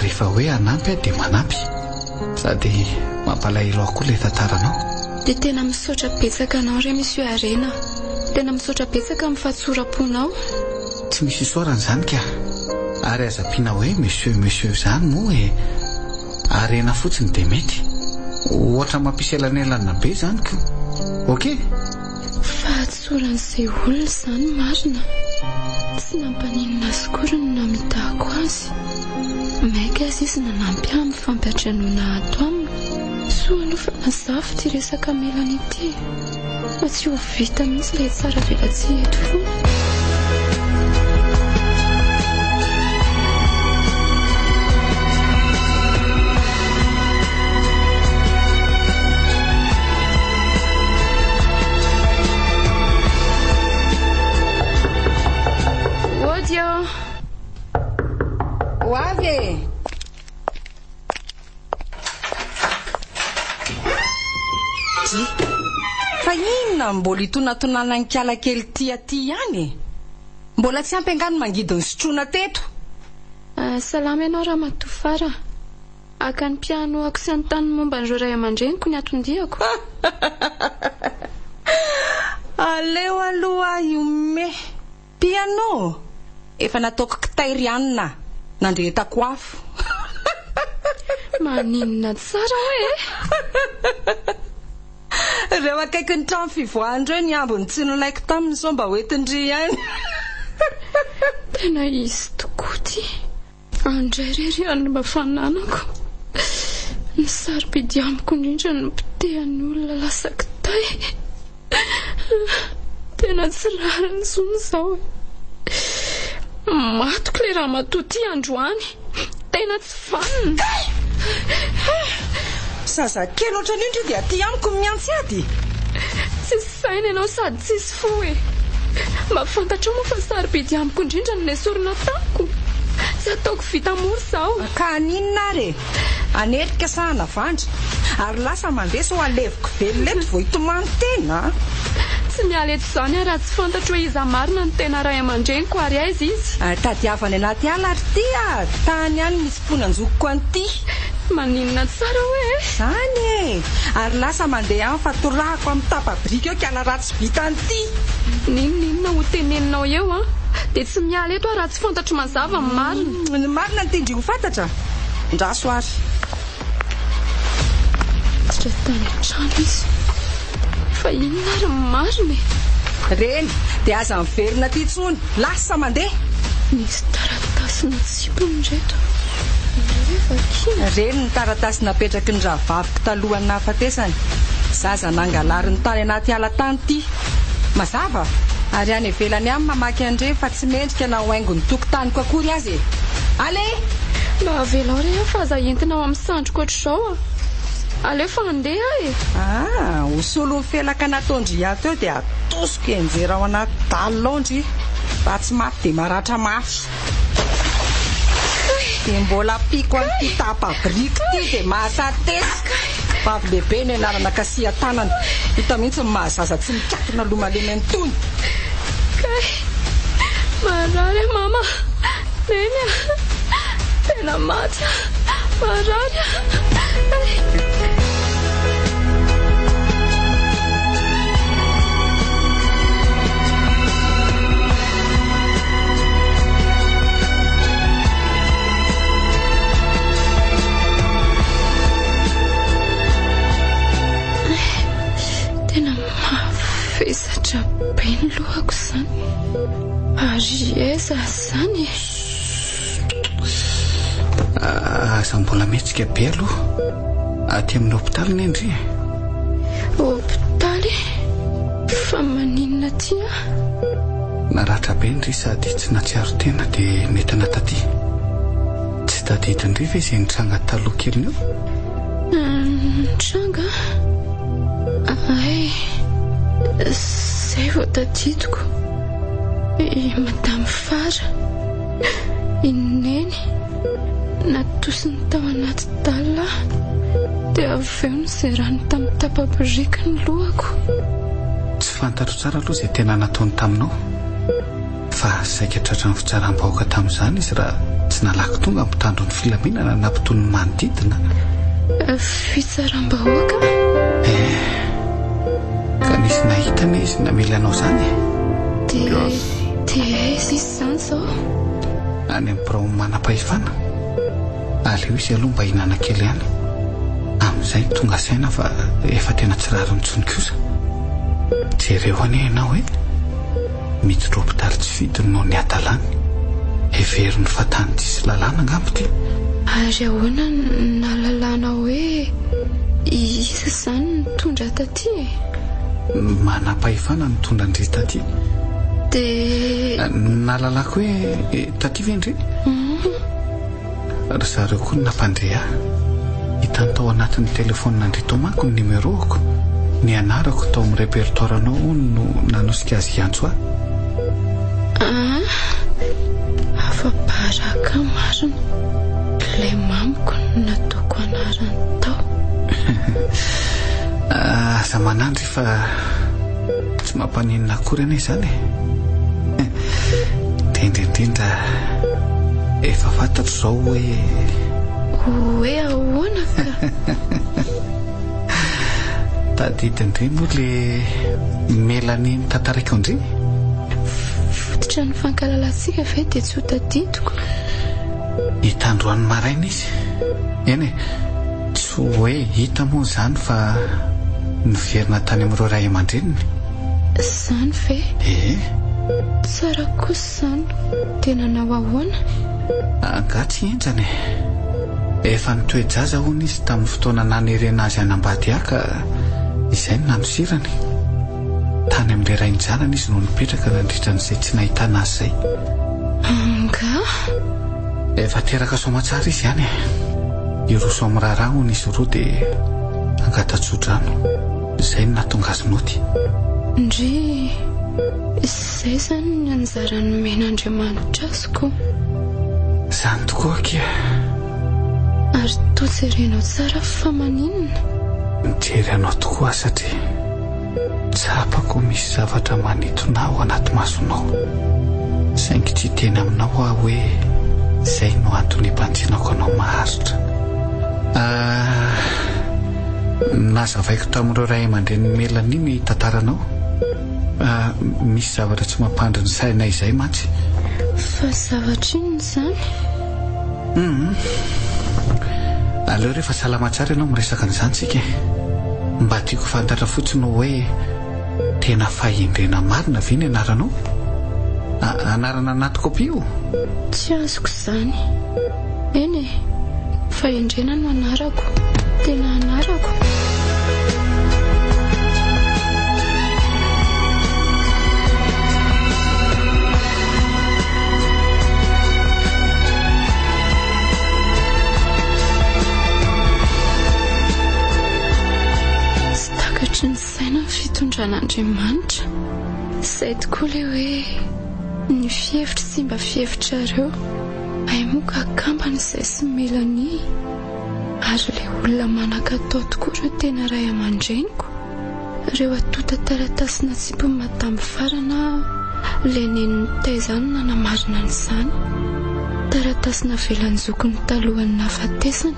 Rehefa hoe hanampy aho dia manampy. Sady mampalahelo ahy koa ilay tantaranao. Dia tena misaotra betsaka anao re Monsieur Harena. Tena misaotra betsaka amin'ny fahatsoram-ponao. Tsy misy isaorana izany ka! Ary aza ampiana hoe monsieur monsieur izany moa e! Harena fotsiny dia mety. Ohatra mampisy elanelana be izany ko! Ok? Fahatsoran'izay olona izany marina. Tsy nampaninona azy akory ny namitahako azy. Maika aza izy nanampy ahy amin'ny fampiantranoana ato aminy. Soa aloha fa mazava ity resaka Melanie ity e! Fa tsy ho vita mihitsy ilay tsara velatsihy eto foana. Ody ô! Ho avy e! Dry. Fa inona no mbola itonatonanan'i kala kely ity aty ihany e? Mbola tsy ampy angaha ny mangidy nisotroina teto? Salama ianao ramatoa Fara. Haka ny mpianohako sy hanontany ny momba an'ireo ray aman-dreniko ny anton-diako. Aleo aloha aho hihomehy. Piano! Efa nataoko kitay ry anona a! Nandrehetako afo. Maninona tsara hoe e! Ireo akaikin'ny trano fivoahana ireo ny ambiny tsy nolaiko taminy sao mba hoentin-dry ihany. Tena izy tokoa ity. Andray re ry anona mba fananako. Ny sarobidy amiko indrindra no potehan'ny olona lasa kitay. Tena tsy rariny intsony izao e. Matiko ilay ramatoa ity androany. Tena tsy vanona. Kay! Zazakely ohatran'io ndry dia aty amiko no mihantsy ady? Tsisy saina ianao sady tsisy fo e! Mba fantatrao moa fa sarobidy amiko indrindra ny nesorina tamiko? Tsy ataoko vita mora izao. Ka haninona ary e? Hanerika sa hanavandra? Ary lasa mandeha sao haleviko velona eto vao hitomany tena a! Tsy miala eto izany aho raha tsy fantatro hoe iza marina no tena ray aman-dreniko ary aiza izy. Tadiavo any anaty ala ry ty a! Tany ihany misy mponan-jokiko an'ity. Maninona tsara hoe e? Zany e! Ary lasa mandeha any fa torahako amin'ny tapa-biriky eo kiala ratsy vita an'ity. N'inon'inona ho teneninao eo an, dia tsy miala eto aho raha tsy fantatro mazava ny marina. Ny marina no tian-dry ho fantatra? Ndraso ary. Niditra tany an-trano izy. Fa inona ary ny marina e? Reny, dia aza miverina aty intsony. Lasa mandeha! Nisy taratasy natsipiny ireto. Aleo hoe vakiana. Reny ny taratasy napetraky ny rahavaviko talohan'ny nahafatesany. Zaza nangalariny tany anaty ala tany ity. Mazava? Ary any ivelany any mamaky an'ireny fa tsy mendrika na ho haingon'ny tokotaniko akory aza e! Allez! Mba avelao re aho fa aza entina ao amin'ny sandriko ohatr'izao a! Aleo fa handeha aho e! Ah! Ho solon'ny felaka nataon-dry ato eo dia atosiko hianjera ao anaty dalle ao ndry! Raha tsy maty dia maratra mafy! Dia mbola ampiako an'ity tapa-biriky ity dia mahatatesika! Vavy lehibe ny anarana kasihan-tanana. Hita mihitsy ny maha zaza tsy mikatona loha malemy an'itony. Kay! Marary aho mama! Neny a! Tena maty aho! Marary aho! Kay! Tena mavesatra be ny lohako izany. Ary aiza izany e? Aza mbola mihetsika be aloha. Aty amin'ny hopitaly anie ndry e. Hopitaly? Fa maninona aty aho? Naratra be ndry sady tsy nahatsiaro tena dia nentina taty. Tsy tadidin-dry ve izay nitranga taloha kelin'io? Nitranga? Hay, izay vao tadidiko. I Madame Fara, i Neny, natosiny tao anaty dalle aho. Dia avy eo nozerany tamin'ny tapa-biriky ny lohako. Tsy fantatro tsara aloha izay tena nataony taminao. Fa saika tratran'ny fitsaram-bahoaka tamin'izany izy raha tsy nalaky tonga ny mpitandro ny filaminana nampitony ny manodidina. Fitsaram-bahoaka? Eh, ka nisy nahita anie izy namely anao izany e. Dia, dia aiza izy izany izao? Any amin'ny biraon'ny manam-pahefana. Aleo izy aloha mba hihinana kely ihany. Amin'izay tonga saina fa efa tena tsy rariny intsony kosa. Jereo anie ianao e! Miditra hopitaly tsy fidiny noho ny hadalany. Heveriny fa tany tsisy lalàna angamba ity. Ary ahoana no nahalalana hoe iza izany nitondra taty e? Manam-pahefana nitondra an-dry taty. Dia. Nahalalako hoe taty ve ndry? Ry zareo koa no nampandre ahy. Hitany tao anatin'ny telefaonina-ndry tao manko ny numéro-ko. Ny anarako tao amin'ny répertoire-nao hono no nanosika azy hiantso ahy. Aa! Afa-baraka marina. Ilay mamiko no nataoko anarany tao. Aza manandry fa tsy mampaninona akory anie izany e. Dia indrindra indrindra efa fantatro izao hoe. Hoe ahoana ka? Tadidin-dry moa le Mélanie notantaraiko an-dry? Fototra ny fankalalantsika ve dia tsy ho tadidiko? Hita androany maraina izy. Eny e, tsy hoe hita moa izany fa niverina tany amin'ireo ray aman-dreniny. Izany ve? Ee. Tsara kosa izany. Dia nanao ahoana? Angaha tsy henjana e? Efa nitoe-jaza hono izy tamin'ny fotoana nanerena azy hanambady ahy ka izay no nandosirany. Tany amin'ilay rain-janany izy no nipetraka nandritra an'izay tsy nahitana azy izay. Angaha? Efa teraka soamatsara izy ihany e. Hiroso amin'ny raharaha hono izy roa dia hangata-tsodrano. Izay no nahatonga azy nody. Ndry, izay izany ny anjara nomen'Andriamanitra azy ko. Izany tokoa akia. Ary toa jerenao tsara fa maninona? Mijery anao tokoa aho satria tsapako misy zavatra manintona ahy ao anaty masonao. Saingy tsy hiteny aminao aho hoe izay no antony hibanjinako anao maharitra. Ah. Nazavaiko tamin'ireo ray aman-drenin'i Melanie ny tantaranao. Misy zavatra tsy mampandry ny sainay izay mantsy. Fa zavatra inona izany? Hum. Aleo rehefa salama tsara ianao miresaka an'izany tsika e. Mba tiako ho fantatra fotsiny hoe tena fahendrena marina ve ny anaranao? Anarana anaty kopia io? Tsy azoko izany. Eny e! Fahendrena no anarako. Tena anarako. Tsy takatry ny saina ny fitondran'Andriamanitra. Izay tokoa ilay hoe ny fihevitro tsy mba fihevitrareo. Hay moa ka akambana izay sy Melanie ary ilay olona manan-katao tokoa ireo tena ray aman-dreniko, ireo antontan-taratasy natsipin'i Madame Farana ilay neny nitaiza ahy no nanamarina an'izany. Taratasy navelan'ny zokiny talohan'ny nahafatesany.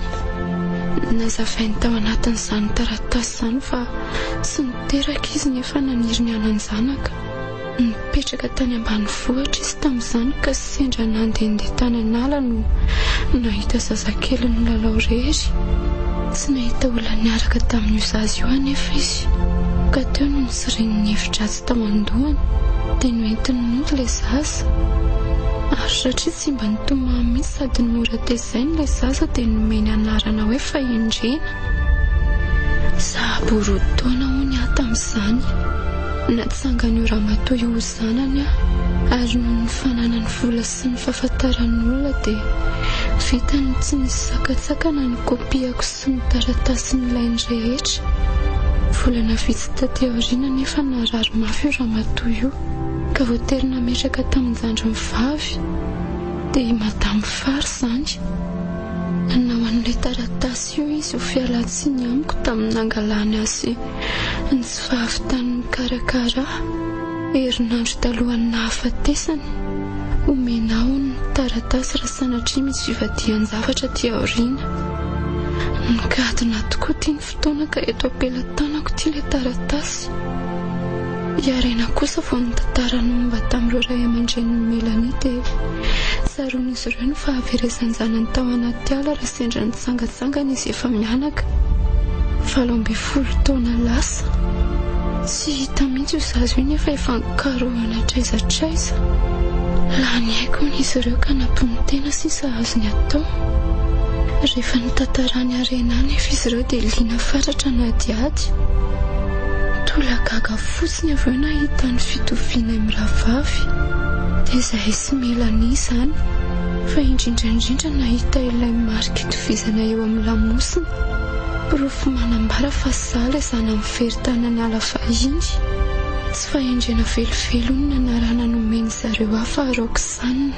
Nazavainy tao anatin'izany taratasy izany fa tsy niteraka izy nefa naniry ny hanan-janaka. Nipetraka tany ambanivohitra izy tamin'izany ka sendra nandehandeha tany an'ala no nahita zazakely nilalao irery. Tsy nahita olona niaraka tamin'io zaza io anefa izy ka teo no nitsirian'ny hevi-dratsy tao an-dohany dia noentiny nody ilay zaza. Ary satria tsy mba nitomany mihitsy sady mora tezaina ilay zaza dia nomeny anarana hoe Fahendrena. Sahabo roa taona hono aho tamin'izany. Natsangan'io ramatoa io ho zanany aho ary noho ny fananany vola sy ny fahafantaran'olona dia vitany tsy nisy sakantsakana ny kopiako sy ny taratasy nilainy rehetra. Volana vitsy taty aoriana anefa narary mafy io ramatoa io ka voatery nametraka tamin-jandriny vavy dia i Madame Fary izany. Nanao an'ilay taratasy io izy ho fialan-tsiny amiko tamin'ny nangalany azy ny tsy fahavitany mikarakara ahy, herinandro talohan'ny nahafatesany. Omena aho ny taratasy raha sanatria misy fivadihan-javatra aty aoriana. Nigadona tokoa ity ny fotoana ka eto am-pelatanako ity ilay taratasy. I Harena kosa vao nitantara ny momba tamin'ireo ray aman-drenin'i Mélanie dia tsaroan'izy ireo ny fahaverezan-janany tao anaty ala raha sendra nitsangantsangana izy efa-mianaka, 18 taona lasa. Tsy hita mihitsy io zaza io nefa efa nokarohana hatraiza hatraiza. Lany aiko hono izy ireo ka nampino-tena sisa azony atao. Rehefa notantaran'i Harena anefa izy ireo dia liana fatratra hanadihady. Tolagaga fotsiny avy eo nahita ny fitovianay mirahavavy. Dia izahay sy Mélanie izany, fa indrindra indrindra nahita ilay marika itovizana eo amin'ny lamosina. Porofo manambara fa izaho ilay zanany very tany an'ala fahiny. Tsy fahendrena velively hono ny anarana nomen'ny zareo ahy fa Roxane.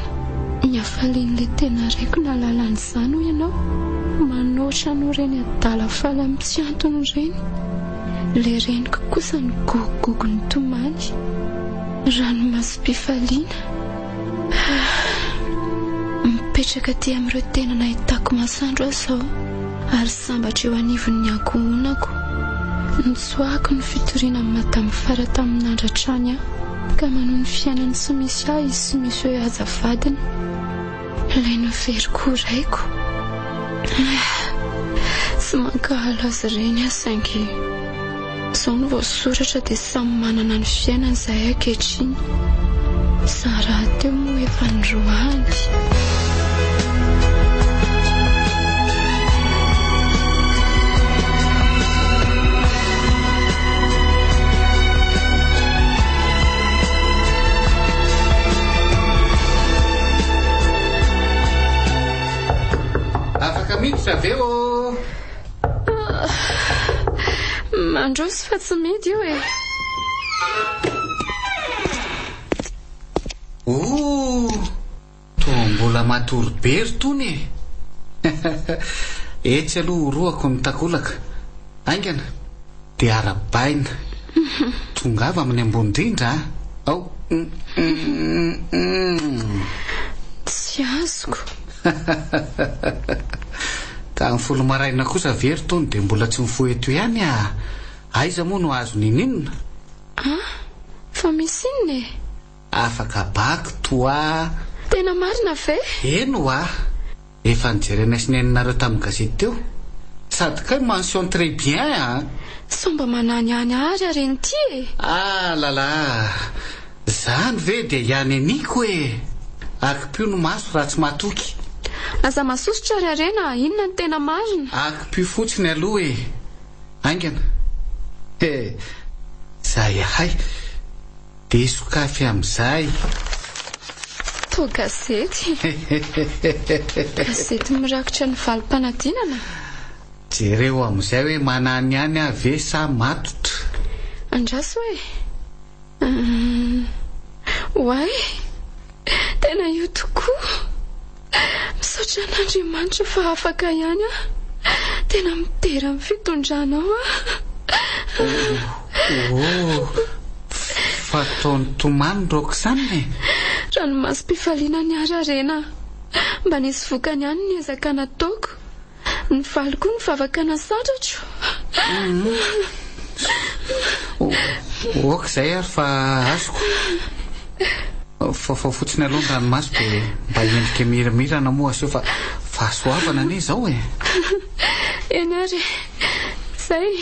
Ny hafalian'ilay tena raiko nahalala an'izany hoy ianao? Manoatra noho ireny adala faly amin'ny tsy antony ireny. Ilay reniko kosa nigogogogo nitomany. Ranomasom-pifaliana. Mipetraka aty amin'ireo tena nahitako masoandro aho izao ary sambatra eo anivon'ny ankohonako. Notsoahako ny fitoriana amin'i Madame Fara tamin'ny nandratrany ahy ka manohy ny fiainany tsy misy ahy izy sy Monsieur Haja vadiny. Ilay noveriko ho raiko. Tsy mankahala azy ireny aho saingy izao no voasoratra dia samy manana ny fiainany izahay ankehitriny. Izaho rahateo moa efa niroahany. Afaka miditra ve ô? Mandroso fa tsy midy io e. Oh! Toa mbola matory be ry tony e! Etsy aloha horohako ny takolaka. Haingana! Dia arabaina. Tongava amin'ny ambony indrindra a! Ao! Tsy azoko. Ka amin'ny folo maraina kosa ve ry Tony dia mbola tsy mifoha eto ihany a! Aiza moa no azo niniana? An! Fa misy inona e? Afaka bac toi. Tena marina ve? Eny hoa! Efa nijerenay sy neninareo tamin'ny gazety teo. Sady kay mention très bien a! Sao mba mananihany ahy ary reny ity e! Ah là là! Zany ve dia hianeniko e! Akipio ny maso raha tsy matoky. Aza masosotra ry Harena a! Inona no tena marina? Akipio fotsiny aloha e! Haingana! He! Zay ahay! Dia sokafy amin'izay. Toa gazety. Gazety mirakitra ny valim-panadinana. Jereo amin'izay hoe manany ihany aho ve sa matotra. Andraso e. Hum. Oay. Tena io tokoa. Misaotra an'Andriamanitra fa afaka ihany aho. Tena midera ny fitondranao aho. Oh, fa toa nitomany Roxane e. Ranomasom-pifaliana ny ahy Rarena. Mba nisy vokany ihany ny ezaka nataoko. Nivaly koa ny vavaka nasandratro. Ok izay ary fa azoko. Vaovao fotsiny aloha ny ranomaso dia mba endrika miramirana moa aseho fa fahasoavana anie izao e. Eny ary e. Izay.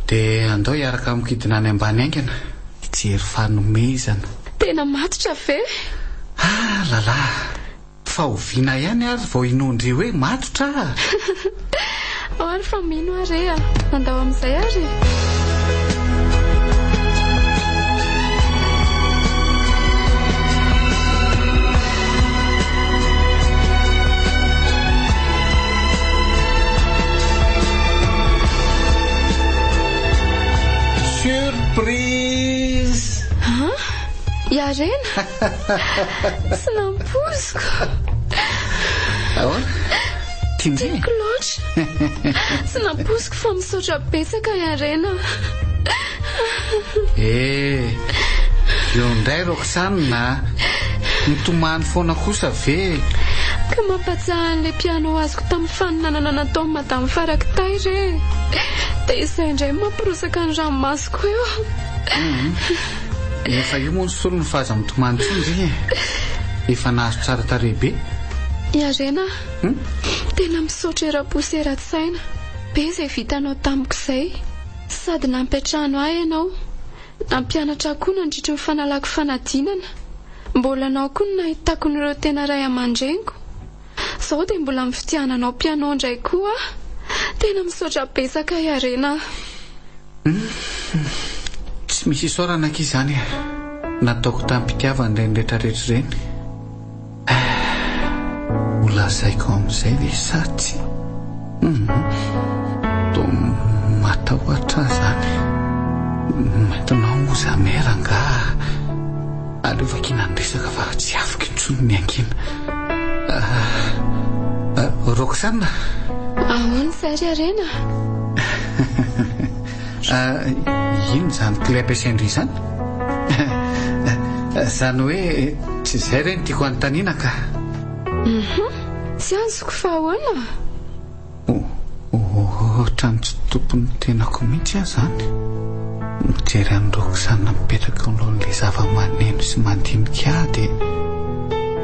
Dia andao hiaraka amiko hidina any ambany haingana hijery fanomezana. Tena matotra ve? Ah là là. Fa oviana ihany ary vao inoan-dry hoe matotra ah? Ao ary fa mino aho re ah! Andao amin'izay ary e! Surprise! An? I Harena? Tsy nampoiziko. Ahoana? Tian-dry e? Tiako loatra. Tsy nampoiziko fa misaotra betsaka i Harena. Eh, eo indray Roxane a! Mitomany foana kosa ve? Ka mampatsiahy an'ilay piano azoko tamin'ny faninanana nataon'i Madame Farakitay re. Dia izay indray no mampirosaka ny ranomasoko eo. Efa io moa ny solony fa aza mitomany intsony ry e! Efa nahazo tsara tarehy be. I Harena a! Tena misaotra eram-po sy eran-tsaina. Be izay vitanao tamiko izay. Sady nampiantrano ahy ianao. Nampianatra ahy koa nandritry ny fanalako fanadinana. Mbola anao koa no nahitako an'ireo tena ray aman-dreniko. Izao dia mbola mifidiananao piano indray koa aho. Tena misaotra betsaka i Harena a! Tsy misy isaorana akia izany e! Nataoko tamim-pitiavana ireny rehetrarehetra ireny. Eh! Ho lazaiko amin'izay ve sa tsia? Hum! Toa matahotra aho izany. Maintenant moa za mère angaha? Aleo vakiana ny resaka fa tsy afaka intsony ny hangina. Roxane? Ahoana izay ry Harena? Inona izany clé ampiasain-dry izany? Izany hoe tsy izay re no tiako hanontaniana ka. Hum, tsy azoko fa ahoana? Ohatran'ny tsy tompon'ny tenako mihitsy aho izany. Mijery an'i Roxane mipetraka eo anoloan'ilay zava-maneno sy mandinika ahy dia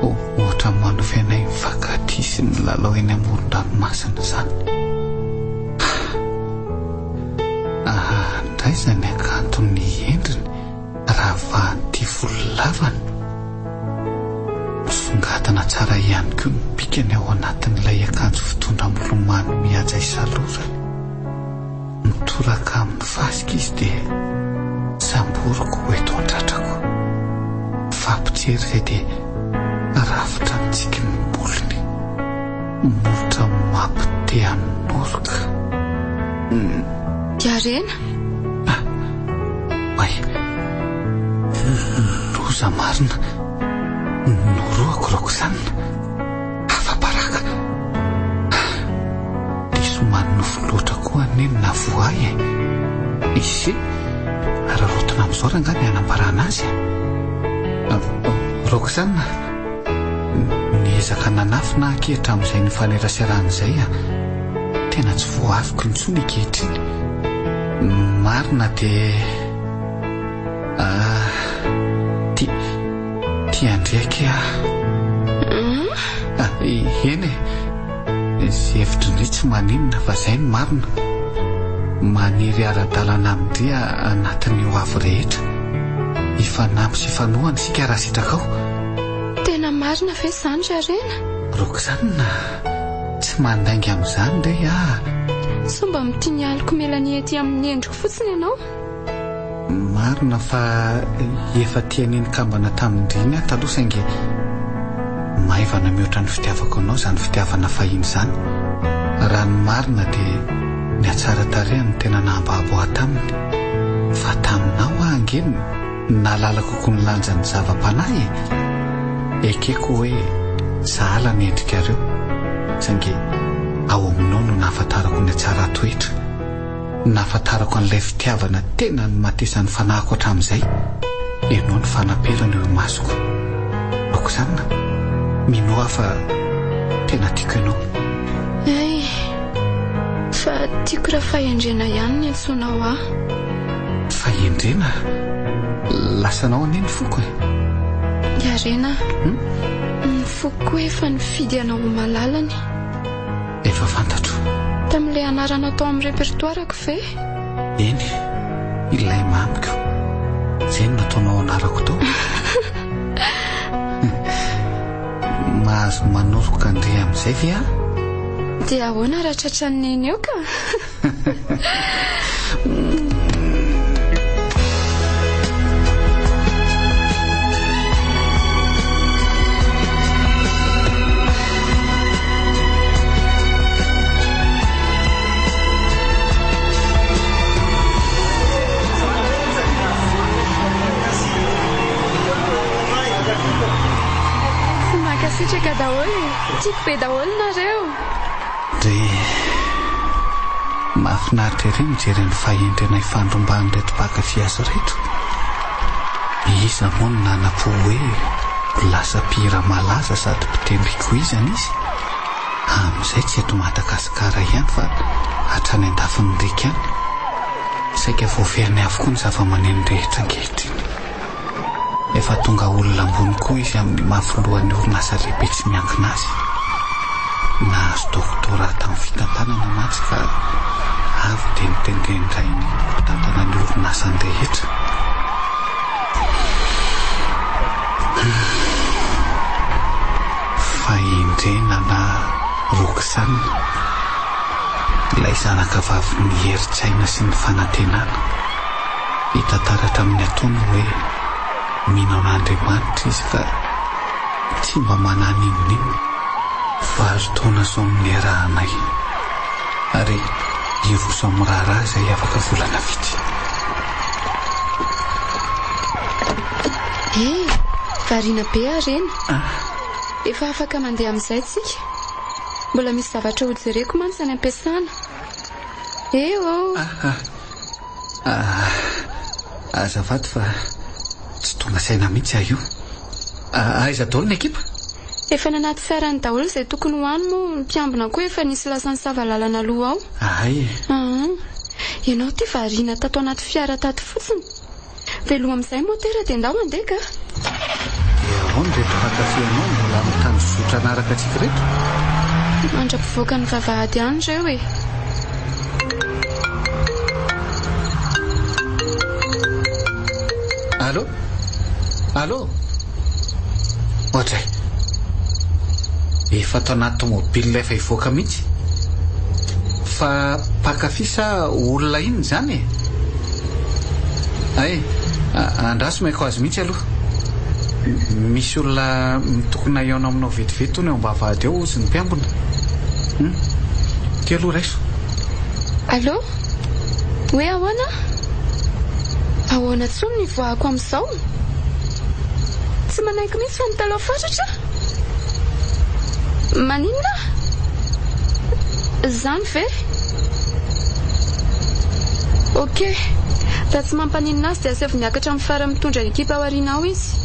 ohatran'ny manofy anay mifankatia sy milalao eny amoron-dranomasina izany. Aha, ndray izany hakanton'ny endriny. Ravahan'ity volo lavany. Misongadina tsara ihany koa ny bikany ao anatin'ilay akanjo fitondra milomano mihaja isalorany. Mitoraka amin'ny fasika izy dia samboriko ho eto an-tratrako. Mifampijery izay dia rafitra ny tsikin'ny molony. Molotra mampite hanoroka. Harena? Ah, oay. Loza marina. Norohako Roxane. Afa-baraka. Diso manonofy loatra koa anie ny nahavoa ahy e. Ise, araraotina amin'izao rangahy ny hanambarana azy e. Roxane. Niezaka nanafina aho akia hatramin'izay nifaneraserana izay a! Tena tsy voaafiko intsony ankehitriny. Ny marina dia ah, tia, tia an-dry akia aho. Ah, eny e! Izay hevitry-ndry tsy maninona fa izay no marina. Maniry hiara-dalana amin-dry anatin'ny ho avy rehetra. Hifanampy sy hifanohana isika raha sitrakao. Tena marina ve izany ry Harena? Roxane, tsy mandainga amin'izany re aho. Sao mba mitia ny aliko Mélanie ety amin'ny endriko fotsiny ianao? Marina fa efa tia an'iny kambana tamin-dry iny aho taloha saingy maivana mihoatra ny fitiavako anao izany fitiavana fahiny izany. Raha ny marina dia ny hatsaran-tarehiny no tena nahambabo ahy taminy. Fa taminao aho ange no nahalala kokoa ny lanjan'ny zava-panahy e! Ekeko hoe sahala ny endrikareo saingy ao aminao no nahafantarako ny hatsaran-toetra. Nahafantarako an'ilay fitiavana tena nimatesan'ny fanahiko hatramin'izay, ianao no fanaperana eo imasoko. Roxane, minoa aho fa tena tiako ianao. Hay, fa tiako raha fahendrena ihany ny antsoinao ahy. Fahendrena? Lasanao anie ny foko e. Iarena, ny foko koa efa nifidy anao ho malalany. Efa fantatro. Tamin'ilay anarana tao amin'ny répertoire-ko ve? Eny, ilay mamiko. Izay no nataonao anarako tao. Mahazo manoroka an-dry amin'izay ve aho? Dia ahoana raha tratran'i Neny eo ka? Mankasitraka daholo e! Tiako be daholo nareo! Mahafinaritra ery mijery ny fahendrena ifandrombahan'ireto mpankafy azy ireto. Iza moa no nanam-po hoe ho lasa mpihira malaza sady mpitendry koizana izy? Amin'izay tsy eto Madagasikara ihany fa hatrany an-dafin'ny riaka any. Saika voaferiny avokoa ny zavamaneno rehetra ankehitriny. Efa tonga olona ambony koa izy amin'ny maha filohan'ny orinasa lehibe tsy miankina azy. Nahazo doctorat tamin'ny fitantanana mantsy ka avy dia notendren-drainy ho mpitantana ny orinasany rehetra. Fahendrena na Roxane, ilay zanaka vavin'ny herin-tsaina sy ny fanantenana. Hita taratra amin'ny ataony hoe mino an'Andriamanitra izy ka tsy mba manahy n'inon'inona. Valo taona izao no niarahanay ary hiroso amin'ny raharaha izay afaka volana vitsy. Eh! Variana be aho reny. Efa afaka mandeha amin'izay tsika. Mbola misy zavatra hojereko mantsy any am-piasana. Eh oh! Ah, azafady fa tsy tonga saina mihitsy aho io. Aiza daholo ny ekipa? Efa nanaty fiarany daholo izay tokony ho any moa, ny mpiambina koa efa nisy lasa nisava lalana aloha ao. Hay e. Aa, ianao ity variana tato anaty fiara tato fotsiny. Veloma amin'izay motera dia ndao handeha ka. Dia ahoana ireto mpankafy anao mbola mitanjozotra hanaraka antsika ireto? Mandra-pivoaka ny vavahady any ireo e. Allô? Allô? Oadray. Efa ato anaty tomobile efa hivoaka mihitsy. Fa mpankafy sa olona inona izany e? Hay, andraso omeko azy mihitsy aloha. Misy olona mitokona hihaona aminao vetivety hono eo am-bavahady eo hozy ny mpiambina. Hum. Ity aloha raiso. Allô? Hoe ahoana? Ahoana intsony ny hivoahako amin'izao? Tsy manaiky mihitsy fa mitalaho fatratra aho. Maninona? Izany ve? Ok. Raha tsy mampaninona azy dia asaivo miakatra amin'ny farany mitondra ekipa ao aoriana ao izy.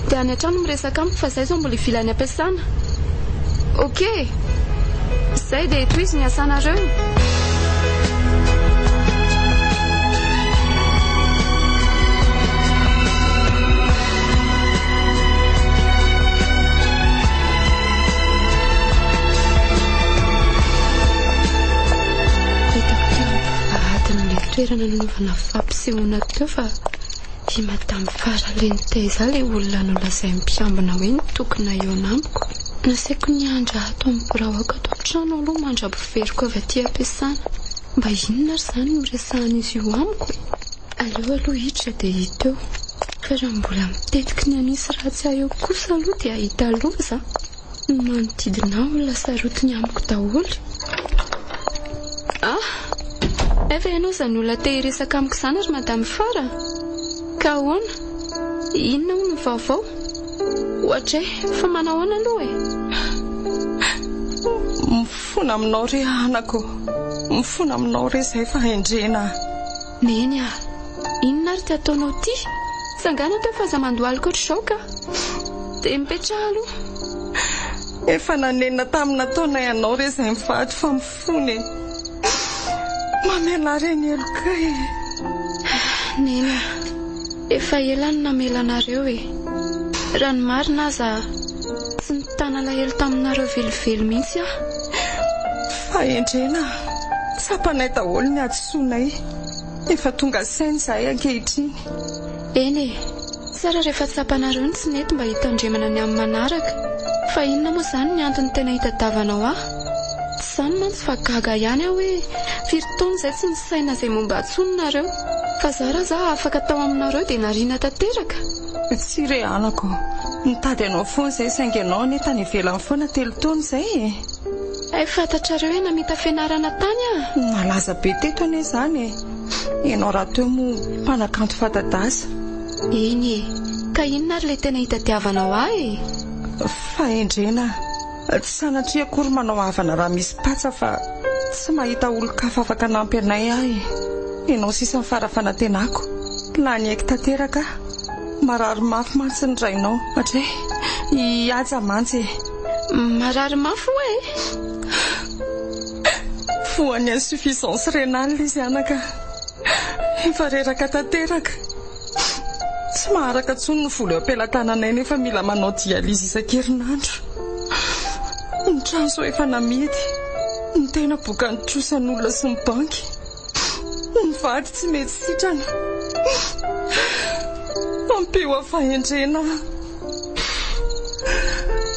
Dia any an-trano miresaka amiko fa zay izao mbola hivily any am-piasana. Ok. Zay dia tohizo ny asanareo. Hitako teo am-bavahadin'ilay toerana nanaovana fampisehoana teo fa i Madame Fara ilay nitaiza ahy ilay olona nolazain'ny mpiambina hoe nitokona hihaona amiko. Nasaiko niandry ato amin'ny biraoko ato an-trano aloha mandra-piveriko avy aty am-piasana. Mba inona ary izany no resahan'izy io amiko e? Aleo aloha hiditra dia hita eo. Fa raha mbola mitetiky ny hanisy ratsy ahy eo kosa aloha dia hahita loza an! Ny manodidina ahy olona sarotiny amiko daholo. Ah! Hay ve ianao izany olona te hiresaka amiko izany ry Madame Fara? Ka ahoana? Inona hono ny vaovao? Ohatray, fa manahoana aloha e? Mifona aminao re anako ô! Mifona aminao re izay fa hendrena a! Neny a! Inona ary ty ataonao ty? Tsangana teo fa aza mandohalika ohatr'izao ka! Dia mipetraha aloha. Efa nanenina tamin'ny nataonay anao re izay mivady fa mifona e! Mamelà re ny helokay e! Neny a! Efa ela no namela anareo e! Raha ny marina aza, tsy nitana alahelo taminareo velively mihitsy aho. Fahendrena, tsapanay daholo ny hadisoanay. Efa tonga saina izahay ankehitriny. Eny e! Tsara rehefa tsapanareo ny tsy nety mba hitandremana ny amin'ny manaraka. Fa inona moa izany ny antony tena hitadavanao ahy? Tsy izany mantsy fa gaga ihany aho hoe firy taona izay tsy nisaina izay momba ahy intsony nareo. Fa zara aza aho afaka tao aminareo dia nariana tanteraka. Tsia re anako ô! Nitady anao foana izay saingy ianao anie tany ivelany foana telo taona izay e! Hay fantatrareo hoe namita fianarana tany aho? Nalaza be teto anie izany e! Ianao rahateo moa mpanakanto fanta-daza. Eny e! Ka inona ary ilay tena itadiavanao ahy e? Fahendrena. Tsy sanatria akory manao havana raha misy patsa fa. Tsy mahita olon-kafa afaka hanampy anay aho e. Ianao sisa ny fara fanantenako. Lany aiky tanteraka aho. Marary mafy mantsy ny rainao. Atre, i Haja mantsy e. Marary mafy ho'a e? Voan'ny insuffisance rénale izy anaka. Efa reraka tanteraka. Tsy maharaka intsony ny vola eo am-pelatananay nefa mila manao dialyse isan-kerinandro. Ny trano izao efa namidy. Ny tena bokan'ny trosan'olona sy ny banky. Ny vady tsy mety sitrana. Ampio aho fahendrena aho.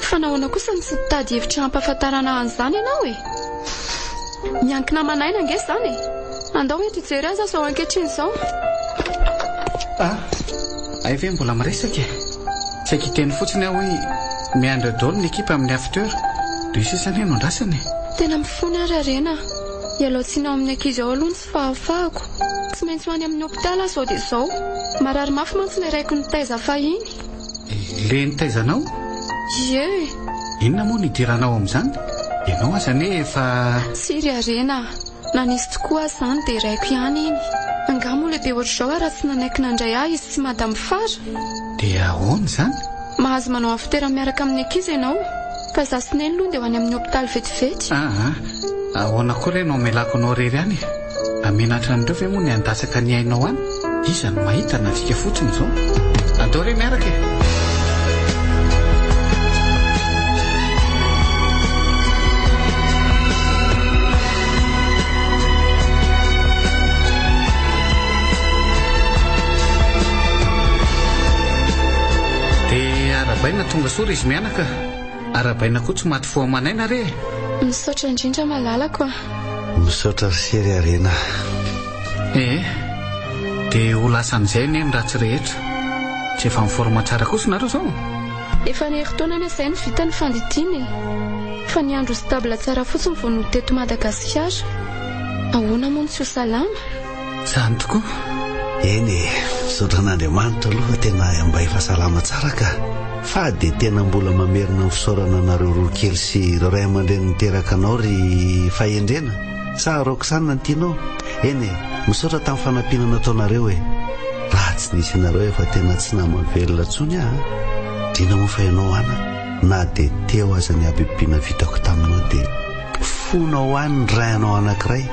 Fa nahoana kosa no tsy nitady hevitra hampahafantarana an'izany ianao e? Miankina aman'aina ange izany e! Andao eto hijery azy aho izao ankehitriny izao. Ah! Hay ve mbola miresaka e! Tsy haiko hiteny fotsiny aho hoe miandry eo daholo ny ekipa amin'ny after. Ry sisa anie no andrasana e! Tena mifona aho Rarena a! Ialao tsiny ao amin'ny ankizy ao aloha ny tsy fahafahako. Tsy maintsy ho any amin'ny hopitaly aho izao dia izao. Marary mafy mantsy ilay raiko nitaiza fahiny. Ilay nitaiza anao? Ie e! Inona moa no idiranao amin'izany? Ianao aza anie efa. Tsia ry Harena a! Na nisy tokoa aza izany dia raiko ihany iny. Angaha moa lehibe ohatr'izao aho raha tsy nanaiky nandray ahy izy sy Madame Fara? Dia ahoana izany? Mahazo manao after miaraka amin'ny ankizy ianao. Fa izaho sy Neny aloha ndeha ho any amin'ny hopitaly vetivety. Aa! Ahoana koa re no hamelako anao irery any e? Hamenatra an'ireo ve moa ny handatsaka ny ainao any? Iza no mahita na fika fotsiny izao? Andao re miaraka e! Dia arahabaina tonga soa ry izy mianaka. Arahabaina koa tsy maty fo aman'aina re e! Misaotra indrindra malalako a! Misaotra ry se ry Harena a! Ee, dia ho lasa amin'izay anie ny ratsy rehetra. Tsy efa mi-forme tsara kosa nareo izao? Efa ny herintaona anie izay no vita ny fandidiana e! Fa ny andro stable tsara fotsiny vao nody teto Madagasikara. Ahoana moa no tsy ho salama? Izany tokoa. Eny e, misaotra an'Andriamanitra aloha fa tena mba efa salama tsara ka. Fa dia tena mbola mamerina ny fisaorana anareo roa kely sy ireo ray aman-dreny niteraka anao ry Fahendrena sa Roxane no tianao? Eny e, misaotra tamin'ny fanampiana nataonareo e. Raha tsy nisy anareo efa tena tsy nama-velona intsony aho an. Drina moa fa ianao ana, na dia teo aza ny habibiana vitako taminao dia. Fonao any ny ray anao anankiray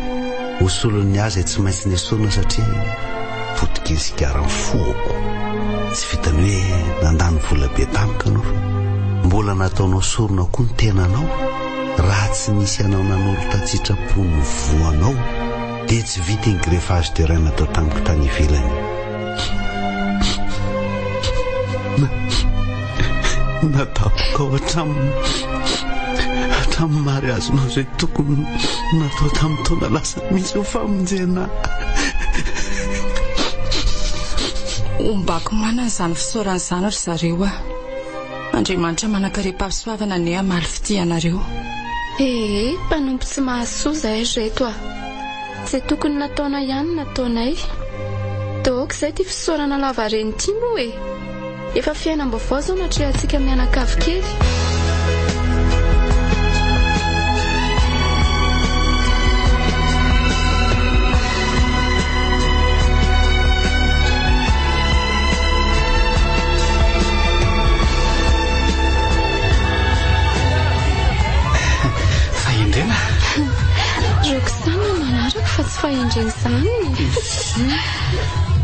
ho solon'ny ahy izay tsy maintsy nesorina satria potiky ny sigara ny fohako. Tsy vitan'ny hoe nandany vola be tamiko ianao fa mbola nataonao sorona koa ny tenanao. Raha tsy nisy anao nanolotra an-tsitrapo ny voanao dia tsy vita iny greffage de rein natao tamiko tany ivelany. Nadaboka ao hatramin'ny hatramin'ny mariazinao izay tokony natao tamin'ny taona lasa mihitsy ho famonjena ahy. Ombako manana izany fisaorana izany ry zareo a! Andriamanitra manankarem-pahasoavana anie hamaly fitia anareo. Ee, mpanompo tsy mahasoa zahay ry reto a! Izay tokony nataonay ihany no nataonay. Dia aoka izay ity fisaorana lavareny ity moa e! Efa fiainam-baovao izao no atrehantsika mianakavy kely. Fahendrena. Roxane no anarako fa tsy fahendrena izany.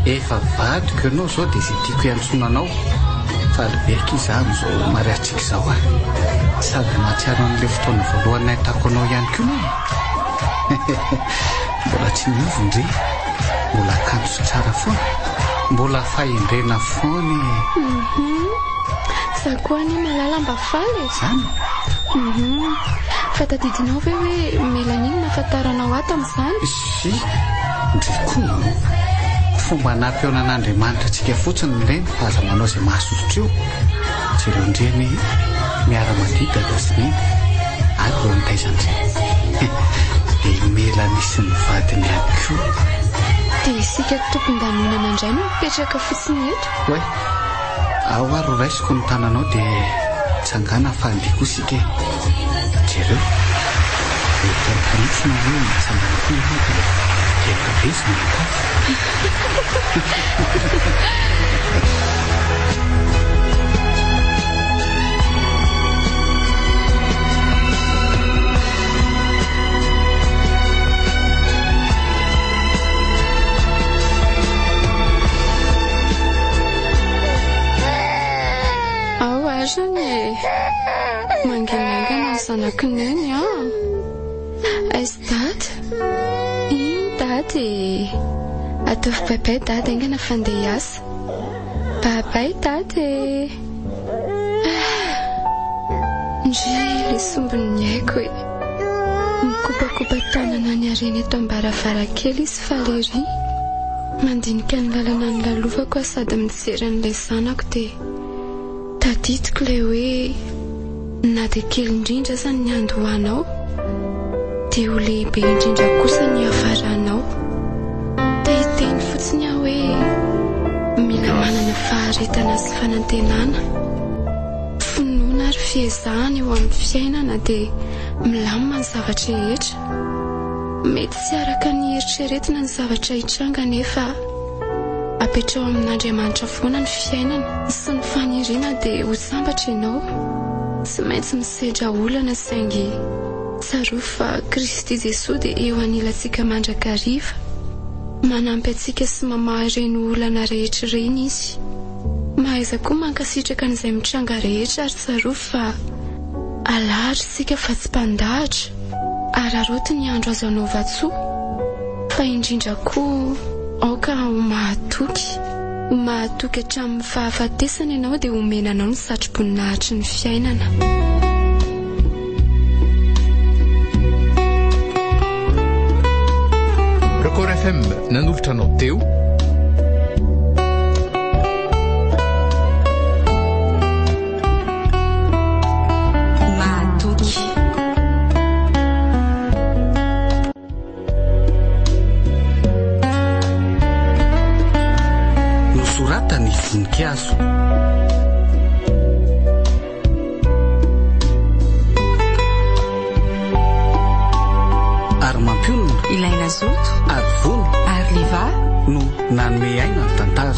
Efa vadiko ianao izao dia izay tiako iantsoana anao. Faly be akia izaho amin'izao mariazintsika izao a. Sady mahatsiaro an'ilay fotoana voalohany nahitako anao ihany koa anie e. Mbola tsy niova ndry. Mbola kanto sy tsara foana. Mbola fahendrena foana e. Hum. Za koa anie malala mba faly e. Zany? Hum. Fa tadidinao ve hoe Mélanie no nahafantaranao ahy tamin'izany? Sy ndry koa manao. Fomba nampihaonan'Andriamanitra antsika fotsiny ireny fa aza manao izay mahasosotra eo. Jereo ndry anie miara-mandihy dada sy neny ary ireo nitaiza ndry. Dia i Mélanie sy ny vadiny ihany koa. Dia isika tompon-danonana indray no mipetraka fotsiny eto. Oay, ao ary ho raisiko ny tananao dia tsangana fa handeha koa isika e. Jereo. Rehefa mihitsy na hoe mitsangana koa ianao dia reraka be izy mianakavy. Ao azany e! Mangina haingana ny zanak'i Neny an! Aiza Dada? Iny Dada e! Ataovy bye bye Dada haingana fa andeha hiasa. Bye bye Dada e! Ah! Ndry ilay sombin'ny aiko e! Mikopakopa-tanana ny harena eto am-baravarankely izy faly ery. Mandinika ny lalana nolalovako aho sady mijery an'ilay zanako dia tadidiko ilay hoe na dia kely indrindra aza ny niandohanao dia ho lehibe indrindra kosa ny hiafaranao. Te hiteny fotsiny aho hoe mila manana faharetana sy fanantenana, finoana ary fiezahana eo amin'ny fiainana dia milamina ny zava-drehetra. Mety tsy araka ny eritreretina ny zavatra hitranga nefa apetraho amin'Andriamanitra foana ny fiainana sy ny faniriana dia ho sambatra ianao. Tsy maintsy misedra olana saingy tsarovy fa Kristy Jesoa dia eo anilantsika mandrakariva. Manampy antsika sy mamaha ireny olana rehetra ireny Izy. Mahaiza koa mankasitraka an'izay mitranga rehetra ary tsarovy fa alahatra isika fa tsy mpandahatra. Araraoty ny andro azo anaovan-tsoa, fa indrindra koa aoka ho mahatoky. Ho mahatoky hatramin'ny fahafatesana ianao dia homena anao ny satroboninahitry ny fiainana. Record FM nanolotra anao teo. Mahatoky. Nosoratan'i Voninkazo. Ary mampionona. Ilay nazoto. Ary vono. Ary Liva. No nanome aina ny tantara.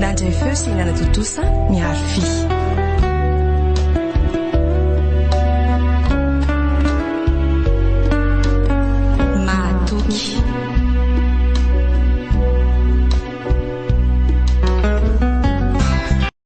Nandray feo sy nanatontosa ny Arfi.